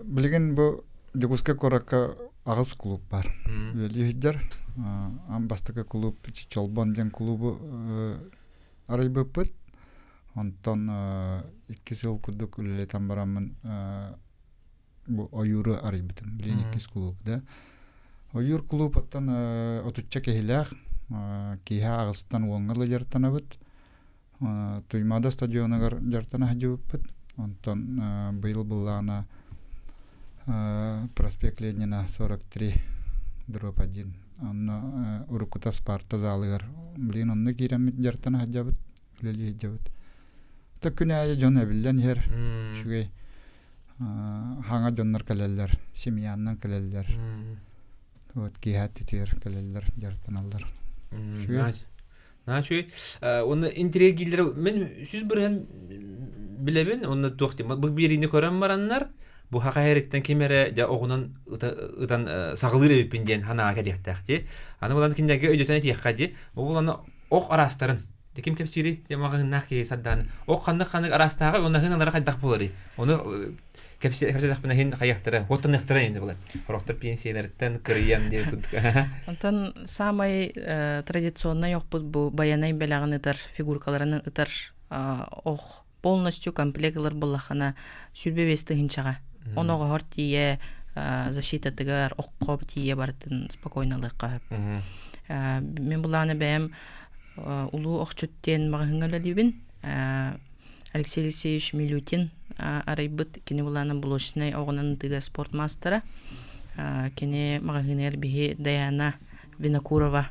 билигин бу Дьокуускай куоракка аҕыс клуб бар. Үлэлии сылдьар. Аан бастакы клуб Чолбон диэн клубу арыйбыппыт. Онтон икки сыл курдук үлэлэтэн бараммын. бу ойууру арыйбытым. Билин иккис клуб да. Ойуур клуб оттон отучча киһилээх киэһэ аҕыстан уоҥҥа ыла дьарыктанабыт. Туймаада стадионугар дьарыктана сылдьыбыппыт. Онтон быйыл былаана проспект Ленина 43 дробь 1 онно уруккута Спарта залыгар блин онно киирэммит дьарыктана сылдьабыт үлэлии сылдьабыт. То күн аайы дьон эбиллэн иһэр үчүгэй хаҥа дьоннор кэлэллэр семьяннан кэлэллэр вот киэһэ түтүөр кэлэллэр дьарыктаналлар үчүгэй Наачуй уонна интриэгииллэр мен 100% билэбин уонна туох диэн бу биэриини көрөн бараннар бу хаха эриттэн ким эрэ дьэ оҕунан ытан саҕалыыр эбиппин диэн санааҕа кэлиэхтээх дии. Аны булан кинилэргэ өйдөтөн этиэххэ дии. Бу буланы ох араастарын Дьэ ким кэпсиирий? Дьэ маҕаһыыннаах киһи сардааны. Ох ханнык ханнык араастааҕы уонна хыналара хайдах буоларый? Ону кэпсэтэхпинэ иһин хайыахтара, уоттаныахтара инде буолар. Сорохтор пенсияларыттан кырыйан диэн курдук. Онтон самай традиционнай охпут бу баянай бэлэҕин ытар, фигуркаларын ытар ох полностью комплект ылар буллахына 25 тыһынчаҕа. Оны оҕоһор тиийэ защитатыгар оххо тиийэ барытын спокойно ылыахха сөп. Мин булааны бэйэм улуу охчут диэн маҕаһыыҥҥа үлэлиибин. Алексей Алексеевич Милютин арыйбыт кини булаана блочнай оҕунан ытыыга спорт маастара. Кини маҕаһыыныгар биһи Даяна Винокурова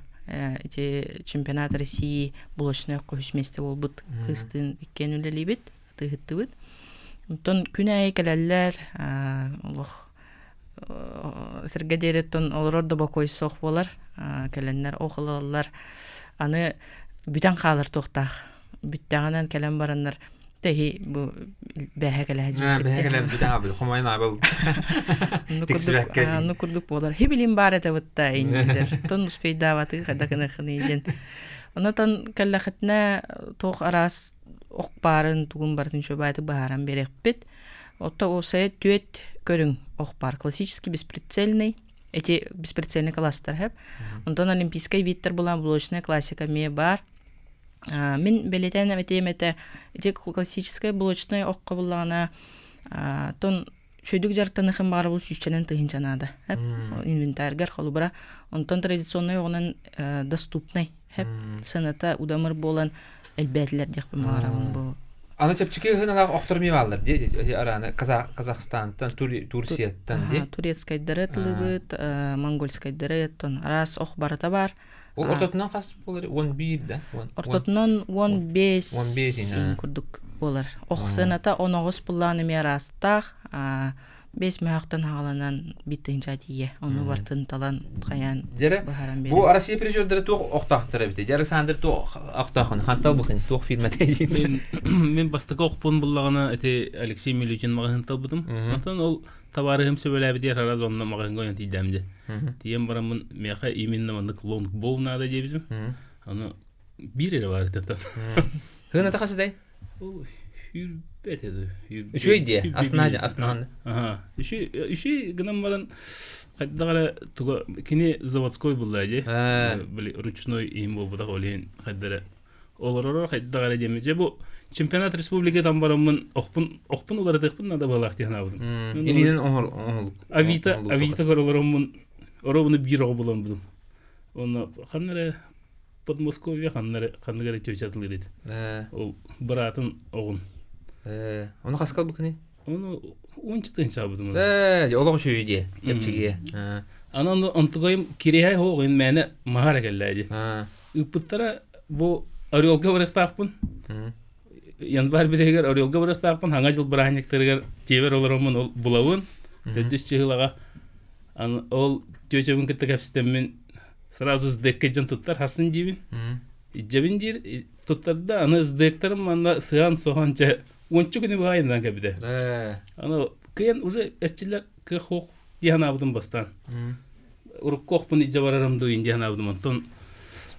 ити чемпионат России блочнай оххо үс миэстэ буолбут кыыстыын иккиэн үлэлиибит, атыыһыттыбыт. Онтон күн аайы кэлэллэр, олох сиргэ диэриттэн олорор да бокуой суох буолар. Кэлэннэр ох ылаллар. Аны бүтэн хаалар туохтаах. Бүттэҕинэн кэлэн бараннар тэһи бу бэһэ кэлэһэ Бэһэ кэлэн бүтэн аабыт хомойон аабыл. Онну курдук буолар. Хибилин баар этэ бытта иннилер. Тон успейдаабаты хада кыныхыны диэн. Онотон кэллэхитинэ туох араас ох баарын тугун барытын шөбааты баһааран биэрэхпит. Отто осая түөт көрүҥ ох баар. Классический бесприцельный эти бесприцельный класстар хэп. Онтон олимпийскай видтер булан блочная классика эмиэ баар. Мин бэлиэтээн этиэм этэ ити классическай блочнай окко буллаҕына тон үчүгэйдик дьарыктаныахын баҕарабыл сүүсчэнэн тыһыынча наада инвентарьгар холобура онтон традиционнай оҕунан доступнай сыаната удамыр буолан элбээтилэр диэхпин баҕарабын бу Аны чэпчэки ыһыналаах охтор ми бааллар дии араны Казахстантан, Турцияттан дии. Турецкайдары тылыбыт, монгольскайдары тон араас ох барыта бар. Ол ортотунан хас буолар? 11 да? Ортотунан 15 курдук буолар. Ох сыаната 19 буллаан эмиэ араастаах. Бес мөһөхтөн хааланан биттинча тиийэ. Ону бартын талан хайаан быһаран Бу Россия призердері туох охтоохтор эбит. Дьэ Александр туох охтоохун хантал букын туох фирмата Мен мен бастакы охпун буллаҕына ити Алексей Милютин маҕаһыын талбытым. Онтон ол табаарыһым сөбүлээбитигэр араас онно маҕаһыыҥҥа ойон тиийдэм дьэ. Тиийэн бараммын миэхэ именно маннык лонгбоу наада диэбитим. Аны биир эрэ баар этэ. Хыната хасыдай? Хүрбэт этэ. Үчүгэй диэ. Асна аснаан. Аха. Үчү үчү гынан баран хайдах эрэ туга кини заводской булла дии. Били ручной им буолбутах ол иһин хайда эрэ олоророр хайдах эрэ диэммит. Дьэ бу чемпионат республикатан бараммын охпун охпун уларытыахпын надо буолаах дии санаабытым. Илиинэн оҥор оҥолук. Авито Авито көрөлөрөммун оробуну биир оҕо булан будум. Онно ханна эрэ Подмосковье ханна эрэ ханнык эрэ тетя атылыыр этэ. Ол быраатын оҕун. Ону хаска ылбыкыный? Ону уонча тыһыынча Ээ, олох үчүгэй дии, чэпчэкиэ. Аны онтугайым кириэһэй оҕун мээнэ маһар кэллээ дии. Ыыппыттара бу Орелга барыахтаахпын. Январь бүтэһигэр Орелга барыахтаахпын. Хаҥа дьыл бырааһынньыктарыгар дьиэбэр олороммун ол булабын. Төрдүс чыһылаҕа ол тетябын кытта кэпсэтэммин сразу сдэккэ дьон туттар хасын диибин. Ижжэбин диир туттарда аны сдэктарым манна сыан соһон чэ уонча күнү баайынан кэбитэ. Аны кыйан уже эччилэр кыах хуох дии санаабытым бастаан. Урукку охпун илдьэ барарым дуу дии санаабытым онтон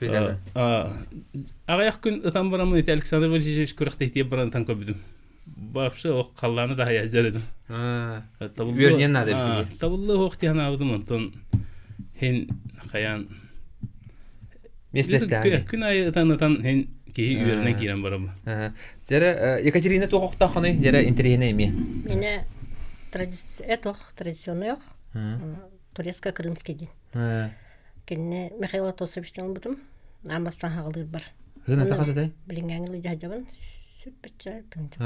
аҕыйах күн ытан бараммын ити Александр Васильевич күрэхтэһиитигэр баран ытан көрбүтүм. Вообще ох халлааны да хайа этим. Үөрниэн наада эбит. Табыллы ох дии санаабытым онтон хин хайаан Местестään. Күн айы ытан ытан хин киһи үөрэнэн киирэн барабын. Дьэрэ Екатерина туох охтооххунуй? Дьэрэ интэриэһинэй эмиэ. Мене Этох традиционный ох. Турецко-крымский диэн. Кинини Михаил Атосовичтан ылбытым. Аан бастаан хаҕалыырбар. Хына тахасатай? Билиҥҥээҥи дьаһдьабын сүппүччэ тыынча.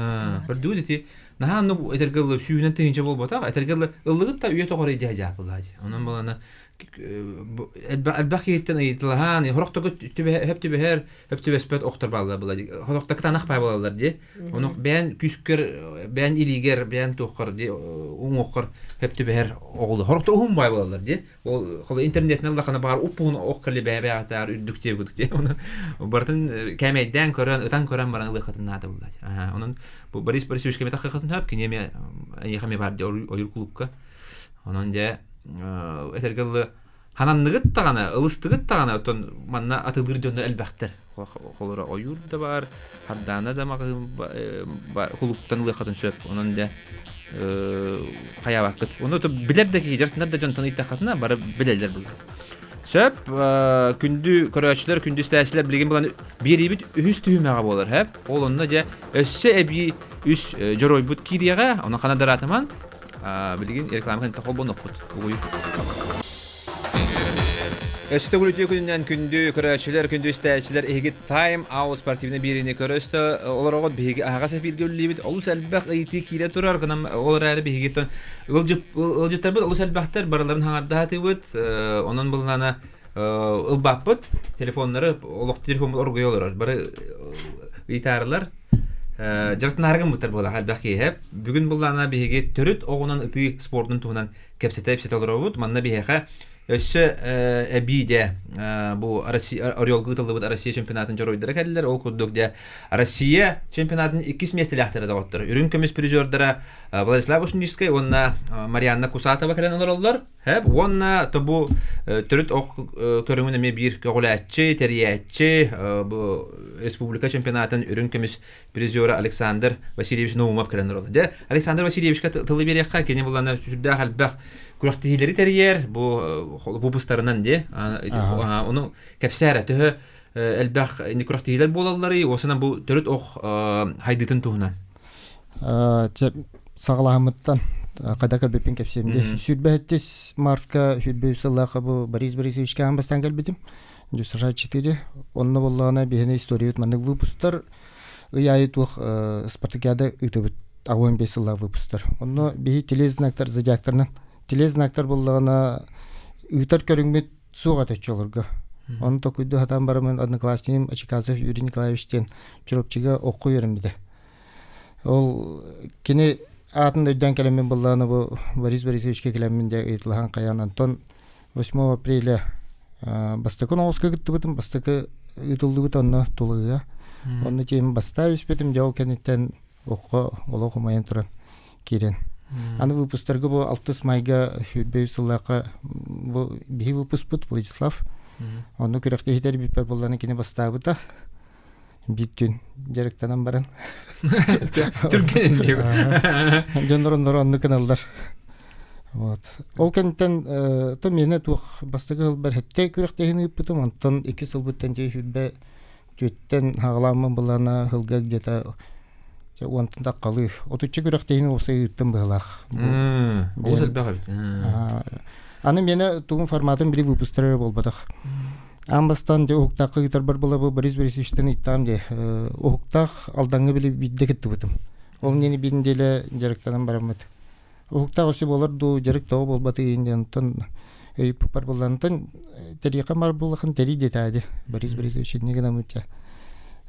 Көрдүгүт ити наһаа оннук этэргэ ылы сүүһүнэн тыһыынча буолбатах этэргэ ылы ыллыгыт та үйэ тоҕор идьэ дьаапылаа Онон балана элбэх киһиттэн ыйытылаһаан хорохтоку хөп түбэһэр хөп түбэспэт охтор бааллар была хорохто кытаанах баа буолаллар дии ону бэйэн күскэр бэйэн илиигэр бэйэн туоххар дии уҥуоххар хөп түбэһэр оҕолу хорохто уһун баай буолаллар дии ол холо интернетинэн ыллахана баар уппуһун ох кали бэйэ-бэйэҕитээр үрдүк диэбит дии ону барытын кээмэйдээн көрөн ытан көрөн баран ылыаххытын наада булла онон бу Борис Борисович кэми таххахытын хөп кини эмиэ эйиэхэ эмиэ баар дии ойуур клубка Онон дьэ этэргэ дылы хананныгыт даҕаны, ылыстыгыт даҕаны оттон манна атылыыр дьоннор элбэхтэр. Холоро ойуур да баар, хардаана да маҕаһыын бар, кулууптан ылыаххытын сөп. Онон дьэ хайаабаккыт. Ону билэр да киһи дьартынар да дьонтон ыйдаххытына бары билэллэр булар. Сөп, күндү көрөөччүлэр, күндү истээччилэр билигин булан биэриибит үһүс түһүмэҕэ буолар, хэп. Ол онно дьэ өссө эбии үс дьоруойбут киириэҕэ, онон хана дараатыман Билигин реклама кэнниттэн холбонуохпут. Угуйу. Өссө төгүл үтүө күнүнэн күндү көрөөччүлэр, күндү истээччилэр, эһиги Time Out спортивнай биэриини көрө-истэ олороҕут. Биһиги аһаҕас эфиргэ үлэлиибит. Олус элбэх ыйытыы киирэ турар. Гынан ол эрээри биһиги ыалдьыттарбыт олус элбэхтэр, барыларын хаҥардаатыбыт. Онон былаана ылбаппыт. Телефоннары олох телефоммут оргуйа олорор. Бары ыйытаарылар. Дьарыктанаарга гыммыттар буолар элбэх киһи. Бүгүн буллаана биһиги төрүт оҕунан ытыы спордун туһунан кэпсэтэ-ипсэтэ олоробут. Манна биһиэхэ өссө эбии дьэ бу Орелга ыытыллыбыт Россия чемпионатын дьоруойдара кэллилэр. Ол курдук дьэ Россия чемпионатын иккис миэстэлээхтэрэ доҕоттор. Үрүҥ көмүс призердара Владислав Ушницкай уонна Марианна Кусатова кэлэн олороллор. Хэп уонна то бу төрүт ох көрүҥүн эмиэ биир көҕүлээччи, тэрийээччи бу республика чемпионатын үрүҥ көмүс призера Александр Васильевич Наумов кэлэн олороллор. Дьэ, Александр Васильевичка тылы биэриэххэ, кини булана сүрдээх элбэх күрэхтэһиилэри тэрийэр, бу выпустарынан дии. Ону кэпсээрэ төһө элбэх күрэхтэһиилэр буолалларый, уосанан бу төрүт ох хайдытын туһунан. Саҕалаһыммыттан хайда кэлбиппин кэпсиэм дии. Сүүрбэһиттис мартка сүүрбэ үс сыллаахха бу Борис Борисовичка аан бастаан кэлбитим. Дюсажа 4. Онно буоллаҕына биһини историябыт маннык выпустар ый аайы туох спартакиада ыытыбыт 85 сыллаах выпустар. Онно биһи телезнактар зодиактарынан телезнактар буоллаҕына ыытар көрүҥмүт суох этэ оччолорго. Ону токуйду сатаан бараммын одноклассникым Ачикасов Юрий Николаевич диэн Чурапчыга окко үөрэммитэ. Ол кини аатын өйдөөн кэлэммин быллаана бу Борис Борисовичка кэлэммин дьэ ыйытылаһан хайаан Антон 8 апреля бастакы оҕуска кыттыбытым, бастакы ыытыллыбыт онно Тулуйа. Онно тиэмин бастаа түспүтүм, дьэ ол кэнниттэн окко олох умайан туран киирэн. Аны выпустарга бу алтыс майга сүүрбэ үс сыллаахха бу биһи выпуспут Владислав. Онно күрэхтэһиитэр бүппэр буоллана кини бастаабыта. Биир түүн дьарыктанан баран. Түргэн диэбит. Дьоннор оннор оннук гыналлар. Вот. Ол кэнниттэн то миэнэ туох бастакы сылбар хэттэ күрэхтэһиини ыыппытым, онтон икки сылбыттан дьэ сүүрбэ түөттэн хаҕалааммын былаана сылга где-то уонтан таххалыы отучча күрэхтэһиини уопсай ыыттым быһылаах. Олус элбэх эбит. Аны миэнэ тугун форматын били выпустара буолбатах. Аан бастаан дьэ уһуктаахха ыытарбар буолабы Борис Борисовичтан ыйыттаҕым дии. Уһуктаах Алдаҥҥа били биирдэ кыттыбытым. Ол иннинэ биир нэдиэлэ дьарыктанан бараммыт. Уһуктаах өссө буолар дуу, дьарык тоҕо буолбатый диэн онтон ыйыппыппар буоллаантан тэриэхэ бар буоллахын тэрий диэтээ дии Борис Борисович инньэ гынаммыт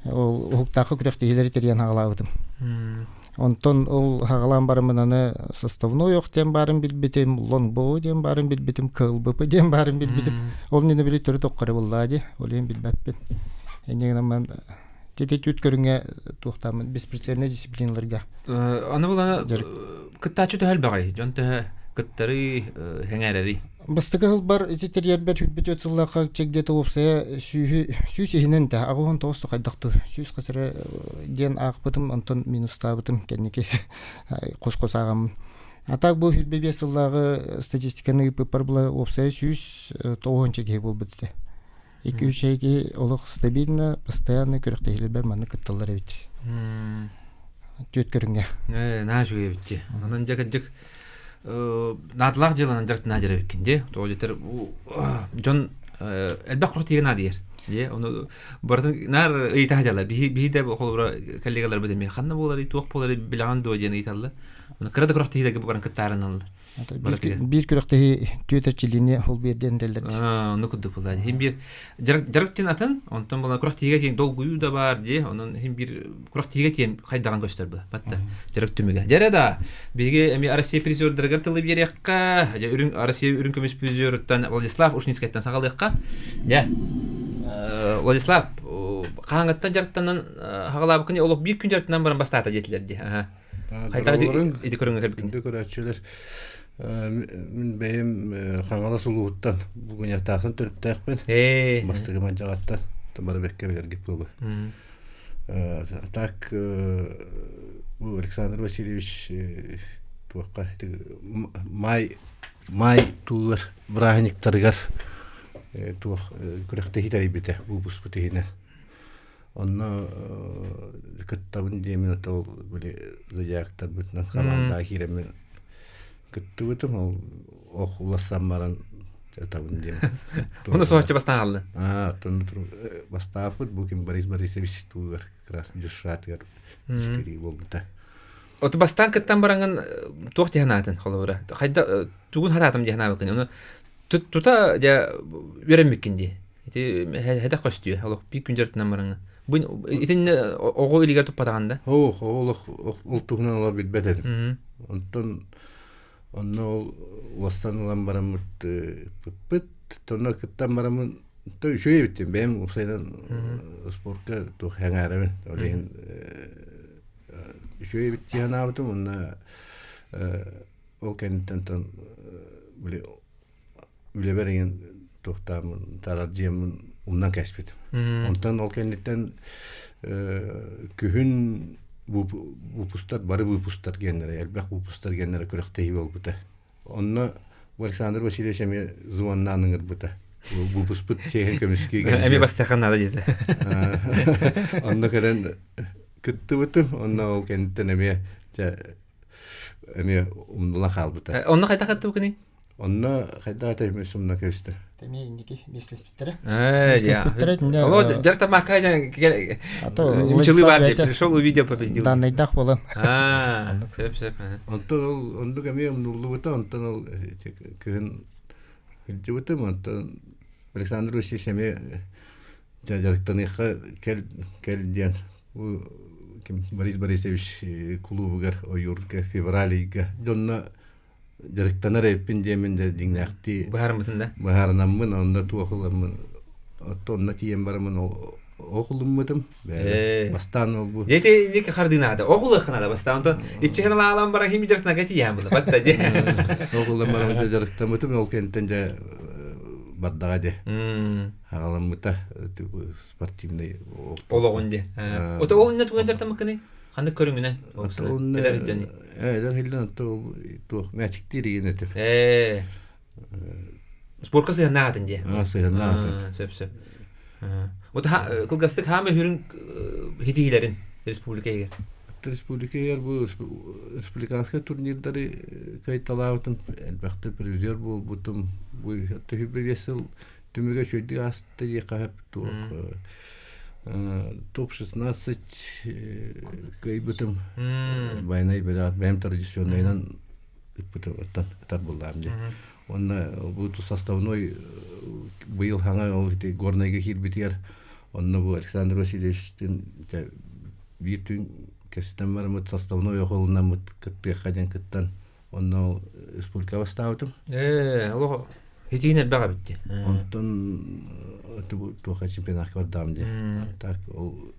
ол уһуктаахха күрэхтэһиилэри тэрийэн хаҕалаабытым. Онтон ол хаҕалаан бараммын аны составной ох диэн баарын билбитим, лонгбоу диэн баарын билбитим, КЛБП диэн баарын билбитим. Ол иннинэ били төрүт оххоро буоллаа дии, ол иһин билбэппин. Инньэ гынан тити түт көрүҥэ туохтааммын бесприцельнай дисциплиналарга. Аны булана кыттааччы төһө элбэҕий? Дьон төһө кыттарый, сэҥээрэрий? Бастакы сылбар ити тэрийэрбэр сүүрбэ түөрт сыллаахха чэгдиэтэ уопсайа сүүһү сүүс иһинэн да аҕыс тоҕус да хайдахтыы сүүс хас эрэ диэн аахпытым онтон минустаабытым кэнники хос-хос ааҕаммын. А так бу сүүрбэ биэс сыллааҕы статистиканы ыыппыппар була уопсайа сүүс тоҕуһунча киһи буолбут этэ. Икки үс киһи олох стабильно, постоянно күрэхтэһиилэрбэр маннык кытталлар эбит. Түөрт көрүҥҥэ. Ээ, наһаа үчүгэй эбит дии. Онон дьэ кырдьык. наадалаах дьыаланан дьарыктана дьарабиккин дии. Тоҕо диэтэр дьон элбэх күрэхтэһиигэ наадыйар. Дии ону барытын наар ыйытаһа дьала. Биһи биһи да холобура коллегаларбыт эмиэ ханна буоларый, туох буоларый билэҕин дуо диэн ыйыталлар. Ону кыра да күрэхтэһиилэргэ баран кыттаарыналлар. Биир күрэхтэһии түөт эрчиллиини ол биэрдиэн этэллэр. Ону курдук буолла. Хим биир дьарык дьарык диэн атын, онтон була күрэхтэһиигэ тиэн долгуйуу да баар дии. Онон хим биир күрэхтэһиигэ тиэн хайдаҕын көстөр была. Батта дьарык түмүгэ. Дьэрэ да биһиги эми Россия призердарыгар тылы биэриэххэ, дьэ үрүҥ Россия үрүҥ көмүс призеруттан Владислав Ушницкайтан саҕалыахха. Дьэ Владислав хаһааҥҥыттан дьарыктанан хаҕалаабыккын олох биир күн дьарыктанан баран бастаата диэтилэр дии. Хайдах ити көрүҥҥэ кэлбиккин? Күндү көрөөччүлэр, мин бэйэм Хаҥалас улууһуттан Бугуньахтаахтан төрүттээхпин. Бастакы Мадьаҕаттан бары бэккэ билэргит буолуо. Так бу Александр Васильевич туохха май май туугар бырааһынньыктарыгар туох күрэхтэһии тэрийбитэ выпуспут иһинэн. Онно кыттабын диэмин ото ол били зодиактарбытынан хамаандаҕа киирэммин кыттыбытым ол ох улассан баран ытабын диэн. Ону соһуччу бастаан хааллын. Аа, оттон бастааппыт бу ким Борис Борисович тугар как раз дюшатыгар четыре буолбута. Оту бастаан кыттан бараҥын туох дии санаатын холобура? Хайда тугун хатаатым дии санаабыккын? Ону тута дьэ үөрэммиккин дии. Ити хэдэх көстүө олох биир күн дьарыктанан бараҥҥа. Бу итиннэ оҕо илигэр туппатаҕын да? Ох, олох ол туһунан олох билбэт этим. Онтон онно ол уостан ылан бараммыт ыппыппыт. Тонно кыттан бараммын то үчүгэй эбиттин бэйэм уопсайынан спортка туох сэҥээрэбин. Ол иһин үчүгэй эбит дии санаабытым уонна ол кэнниттэн тон били үлэбэр иҥин туохтааммын тарардьыаммын умнан кэспитим. Онтон ол кэнниттэн күһүн выпустар бары выпустар геннэрэ элбэх выпустар геннэрэ күрэхтэһии буолбута. Онно Александр Васильевич эмиэ звоннаан ыҥырбыта. Выпуспут чиэһин көмүскүү Эмиэ бастакы наада диэтэ. Онно кэлэн кыттыбытым. Онно ол кэнниттэн эмиэ эмиэ умнулан хаалбыта. Онно хайдах кыттыбыкыный? Онно хайдах этэй сумна кэбистэ. Тэми инники биэслэспиттэрэ. Биэслэспиттэрэ. Оло дьар тамака Училы бар деп пришел увидел победил. Данныйдах болан. А, сөп сөп. Онтон ол ондук эмиэ умнуллубута, онтон ол кыһын кырдьыбытым, онтон Александр Васильевич эмиэ дьарыктаныахха кэл кэл диэн бу ким Борис Борисович кулуубугар ойуурга февраль ыйга дьонно дьарыктанар эбиппин диэммин да дьиҥнээхтии быһаарыммытын да быһаарынаммын онно туох ыламмын онно тиийэн бараммын оҕулуммутум бастаан ол бу Дети дик хардынаада оҕулыаххына бастаан онтон иччиһин алаалан баран хим дьарыктанарга тиийээн була батта дии оҕулан баран дьарыктаммытым ол кэнниттэн дьэ бардаҕа дьэ аҕаламмыта спортивный олоҕун дии ото ол инне туган дьарыктаммыккыный Ханнык көрүҥүнэн? Эдэр сылдьан. Эдэр сылдьан туох мээчиктиир игин этим. Ээ. Спортка сыһыаннаах атын дии. Сыһыаннаах атын. Сөп сөп. Вот кылгастык хаама үрүҥ хитиилэрин республика иһигэр. Республика иһигэр бу республиканскай турнирдары кыайталаабытым, элбэхтэ призер буолбутум. Бу 25 сыл түмүгэ үчүгэйдик ааста диэххэ туох топ-16 кыайбытым байанай бэлэҕит бэйэм традиционнайынан ыппытым оттон ытар буллаам дии уонна бу составной быйыл хаҥа ол ити горнайга киирбитигэр онно бу Александр Васильевичтин биир түүн кэпсэтэн бараммыт составной оҕолунаммыт кыттыахха диэн кыттан Онно республика бастаабытым. Ээ, олох хитиин элбэх эбит дии. Онтон туохха чемпионатка бардаам дии. Так ол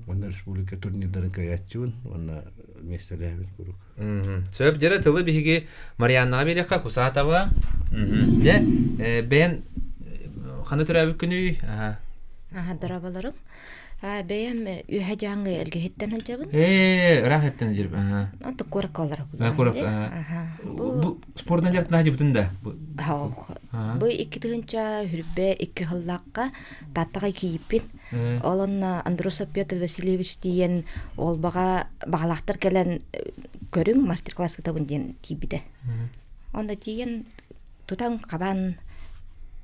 уонна республика турнирдарын кыайааччыбын уонна миэстэлээбин куруук. Сөп дьэрэ тылы биһиги Марианнаҕа биэриэххэ Кусатова. Дьэ, бэйэн хана төрөөбүт күнүй? Аха, дорабаларым. Бэйэм үөһэ дьааҥы Элгэһиттэн сылдьабын. Ээ, ыраах эттэн сылдьар. Аха. Онто куоракка олоробун. Куоракка. Аха. Бу спордан дьарыктана сылдьыбытын да? Бу 2022 сыллаахха Тааттаҕа киирбит. Ол онно Андросов Петр Васильевич тиийэн Уолбаҕа баҕалаахтар кэлэн. көрүҥ мастер-класс ыытабын диэн тиийбитэ. Онно тиийэн тутан хабан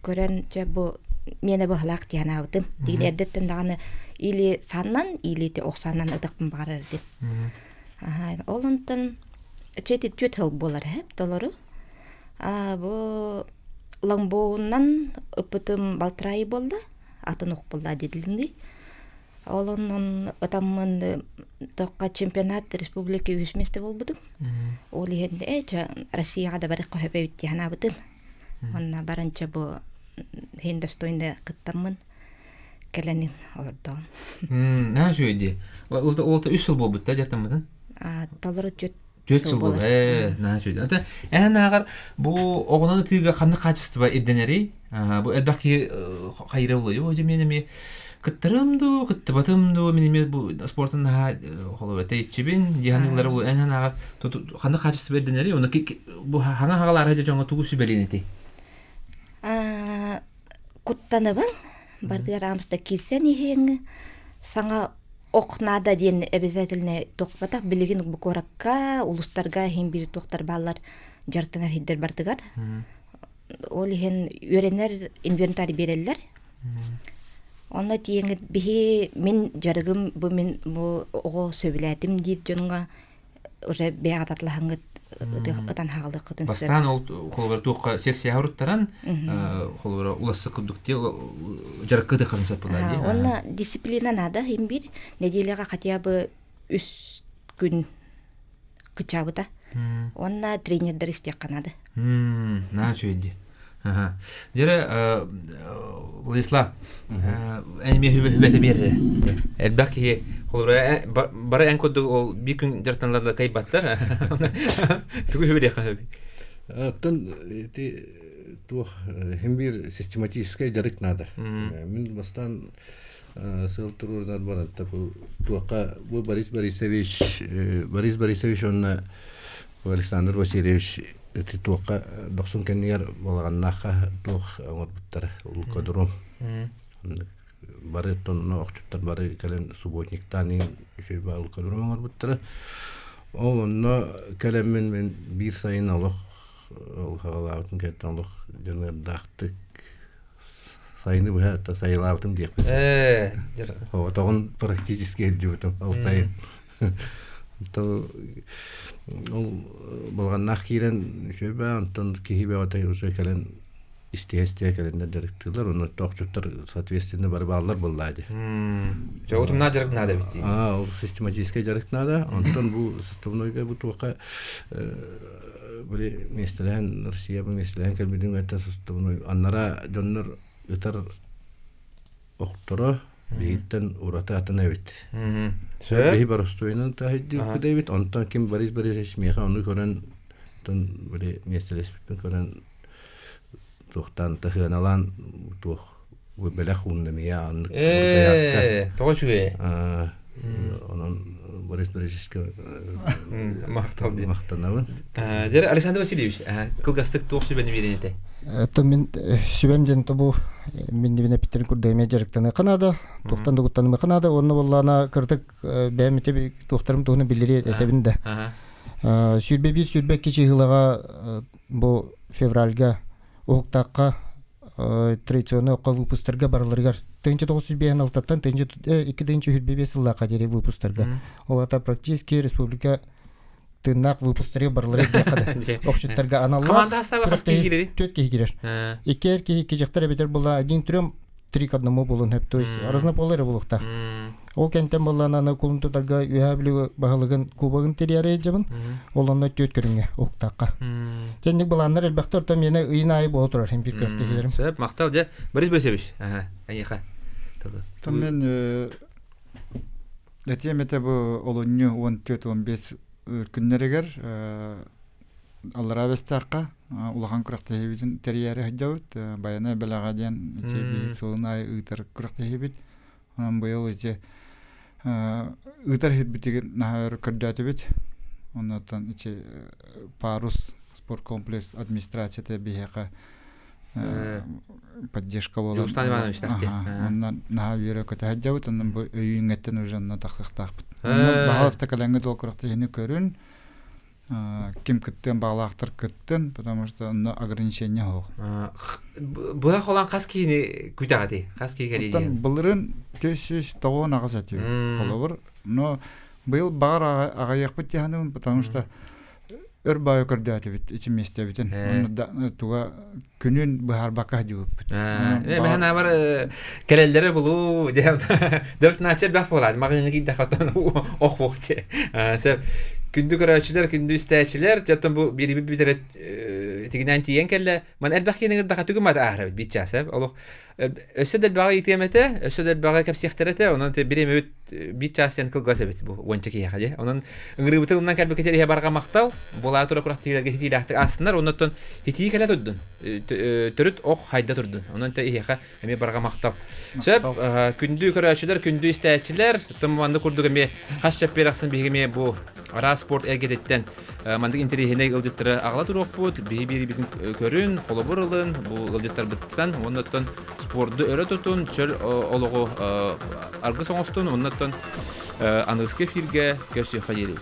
көрөн чэ бу миэнэ быһалаах дии санаабытым. Тигин эрдэттэн даҕаны или саннан, или ити ох саннан ытахпын баҕарар этим. Ол онтон чэ ити түөрт сыл буолар эһэп толору. А бу лонгбоунан ыппытым балтараа ый буолла, атын ох буолла диэтилинний. Ол онон ытаммын тохха чемпионат республики үһүс миэстэ буолбутум. Ол иһин ээ чэ Россияҕа да барыахха сөп эбит дии санаабытым. Онно баранча бу иһин достойно кыттаммын кэлэн олордоҕум. Наһаа үчүгэй дии. Ол үс сыл буолбут да дьартаммытын? Толору түөрт Түөрт сыл буолар. Ээ, наһаа үчүгэй. Ата эн ааҕар бу оҕонон ытыыга ханнык хаачыстыба ирдэнэрий? Бу элбэх киһи хайыра булуйу. Дьэ мен эмиэ кыттарым дуу, кыттыбатым дуу, мин эмиэ бу спортун наһаа холобура тэйиччибин, дьиһаныылары бу эн ааҕар ханнык хаачыстыба ирдэнэрий? Оны бу хаҥа хагалаары дьоҥҥо тугу сүбэлиэн этэй? Куттанабын. Бардыгар аамста киирсэн иһиэҥ саҥа ох наада диэн обязательно туохпатах билигин бу куоракка улуустарга иһин биир туохтар бааллар дьарыктанар иһиддэр бардыгар ол иһин үөрэнэр инвентарь биэрэллэр онно тиийэҥҥит биһи мин дьарыгым бу мин бу оҕо сөбүлээтим диир дьоҥҥо уже бэйэҕит атлаһаҥҥыт ытан хаалыаххытын сөп. Бастаан ол холобура туохха секция уруттаран холобура уласса курдук дии дьарыкка ытыаххытын сөп буолла дии. Уонна дисциплина надо иһин биир неделяҕа хотя бы үс күн кычаабыта. Уонна тренердэр истиэххэ надо. Наһаа үчүгэй дии. Дьэрэ Владислав, эн эмиэ хүбэтэ биэрэрэ. Элбэх киһи холобура бары эн курдук ол биир күн дьарыктаналар да кыайбаттар. Тугу хүбэриэххэ сөбүй? Оттон ити туох хим биир систематическай дьарык надо. Мин бастаан сыл туруорунар баран туохха бу Борис Борисович Борис Борисович уонна Александр Васильевич ити туохха дохсун кэннигэр балаҕаннаахха туох оҥорбуттара улукадром бары тонно охчуттар бары кэлэн субботниктаан иһин үчүгэй улукадром оҥорбуттара ол онно кэлэммин мин биир сайын олох ол хаҕалаабытым кэнниттэн олох дьаныардаахтык сайыны быһа сайылаабытым диэхпин сөп. Оҕотоҕун практически илдьибитим ол сайын. Ол балаҕаннаах киирэн үчүгэй онтон киһи бөҕөтө уже кэлэн истиһэ-истиһэ кэлэннэр дьарыктыыллар онно тохчуттар соответственно бары бааллар буоллаа дии. Дьэ утумнаах дьарык наада эбит дии. Аа, ол систематическай дьарык наада. Онтон бу составнойга бу туохха били миэстэлэһэн Россия бу миэстэлэһэн кэлбитин кытта составной аннара дьоннор ытар охторо биһиттэн ураты атын эбит. Биһи боростуойунан таһыйдыыппыт эбит. Онтон ким Борис Борисович миэхэ ону көрөн онтон били миэстэлэспиппин көрөн туохтаан таһыаналаан туох бэлэх уунна миэ аннык Ээ, тоҕо үчүгэй. Онон Борис Борисовичка махтал диэн. Махтанабын. Дьэ, Александр Васильевич, кылгастык туох сүбэни биэрэн этэ? То мин сүбэм диэн тобу мин дибин эпиттерин курдук эмиэ дьарыктаныахха наада, туохтан да куттанымыахха наада, уонна буоллаана кырдык бэйэм ити туохтарым туһунан биллэри этэбин да. 21 22 чыһылаҕа бу февральга уһуктаахха традиционный окко выпустарга барыларыгар 1956-тан 2025 сыллаахха диэри выпустарга. Ол ата практически республика тыыннаах выпустарга барыларыгар диэххэ да охчуттарга аналлаах Команда састааба хас киһи киирэрий? Түөрт киһи киирэр. Икки эр киһи, икки дьахтар эбэтэр була один трем три к одному буолуон сөп. То есть разнополый эрэ буолуохтаах. Ол кэнтэн буоллаана аны кулун тутарга Үөһээ Бүлүү баһылыгын кубогын тэрийээри сылдьабын. Ол онно түөрт көрүҥҥэ уһуктаахха. Тэнник былааннар элбэхтэр, оттон миэнэ ыйын аайы буола турар син биир күрэхтэһиилэрим. Сөп, махтал дьэ. Борис Борисович, эйиэхэ. Там мен этиэм этэ бу олунньу 14-15 күннэригэр Аллараа Бэстээххэ улахан күрэхтэһиибитин тэрийээри сылдьабыт. Байанай бэлэҕэ диэн ити сылын аайы ыытар күрэхтэһиибит. Онон быйыл ити ыытар иһирбитигин наһаа өр көрдөөтүбүт. Оннуттан ити Парус спорткомплекс администрацията биһиэхэ поддержка буолан Дьулустан Иванович тахти. Онно наһаа үөрэ көтө сылдьабыт. Онон бу өйүүҥҥэттэн уже онно тахсыахтаахпыт. Онно баһаалыста кэлэҥҥит ол күрэхтэһиини көрүн. Ким кыттыан баҕалаахтар кыттын, потому что онно ограничение суох. Быһа холоон хас киһини күтэҕитий? Хас киһи кэлии Оттон былырын 498 этибит холобур. Но быйыл баҕар аҕайыахпыт диэханыбын, потому что өр баайы көрдөөтүбүт ити миэстэбитин. Туга күнүн быһаарбакка сылдьыбыппыт. Мен абар кэлэллэрэ булуу диэм. Дөрт начал бэх буолаат. Маҕыыны киирдэх отон ох буох те. Сөп. Күндү көрөөччүлэр, күндү истээччилэр, оттон бу биирибит бүтэрэ тигинээн тиийэн кэллэ. Ман элбэх киһини ыҥырдахха түгүм ата ааһарабыт биир чаас олох өссө да элбэҕи ыйытыам этэ, өссө да элбэҕи кэпсиэхтэрэ этэ. Онон бириэмэбит биир чаас диэн кылгас эбит бу уонча киһиэхэ дии. Онон ыҥырыыбытын ылынан кэлбиккитигэр иһэ барҕа махтал. Буолаа тура курахтыыларга хитиилээхтик аастыннар. Оннуттан хитии кэлэ турдун. Төрүт ох хайда турдун. Онон тэ иһиэхэ эмиэ барҕа махтал. Сөп, күндү көрөөччүлэр, күндү истээччилэр, маннык курдук эмиэ хас чэппиэр ахсын биһиги эмиэ бу араас спорт эйгэтиттэн Маннык интэриэһинэй ыалдьыттары аҕала туруохпут, биһи биэрибитин көрүн, холобур ылын, бу ыалдьыттарбыттан уонна оттон спорду өрө тутун, чөл олоҕу аргыс оҥостун, уонна оттон аныгыскы эфиргэ көрсүөххэ диэри.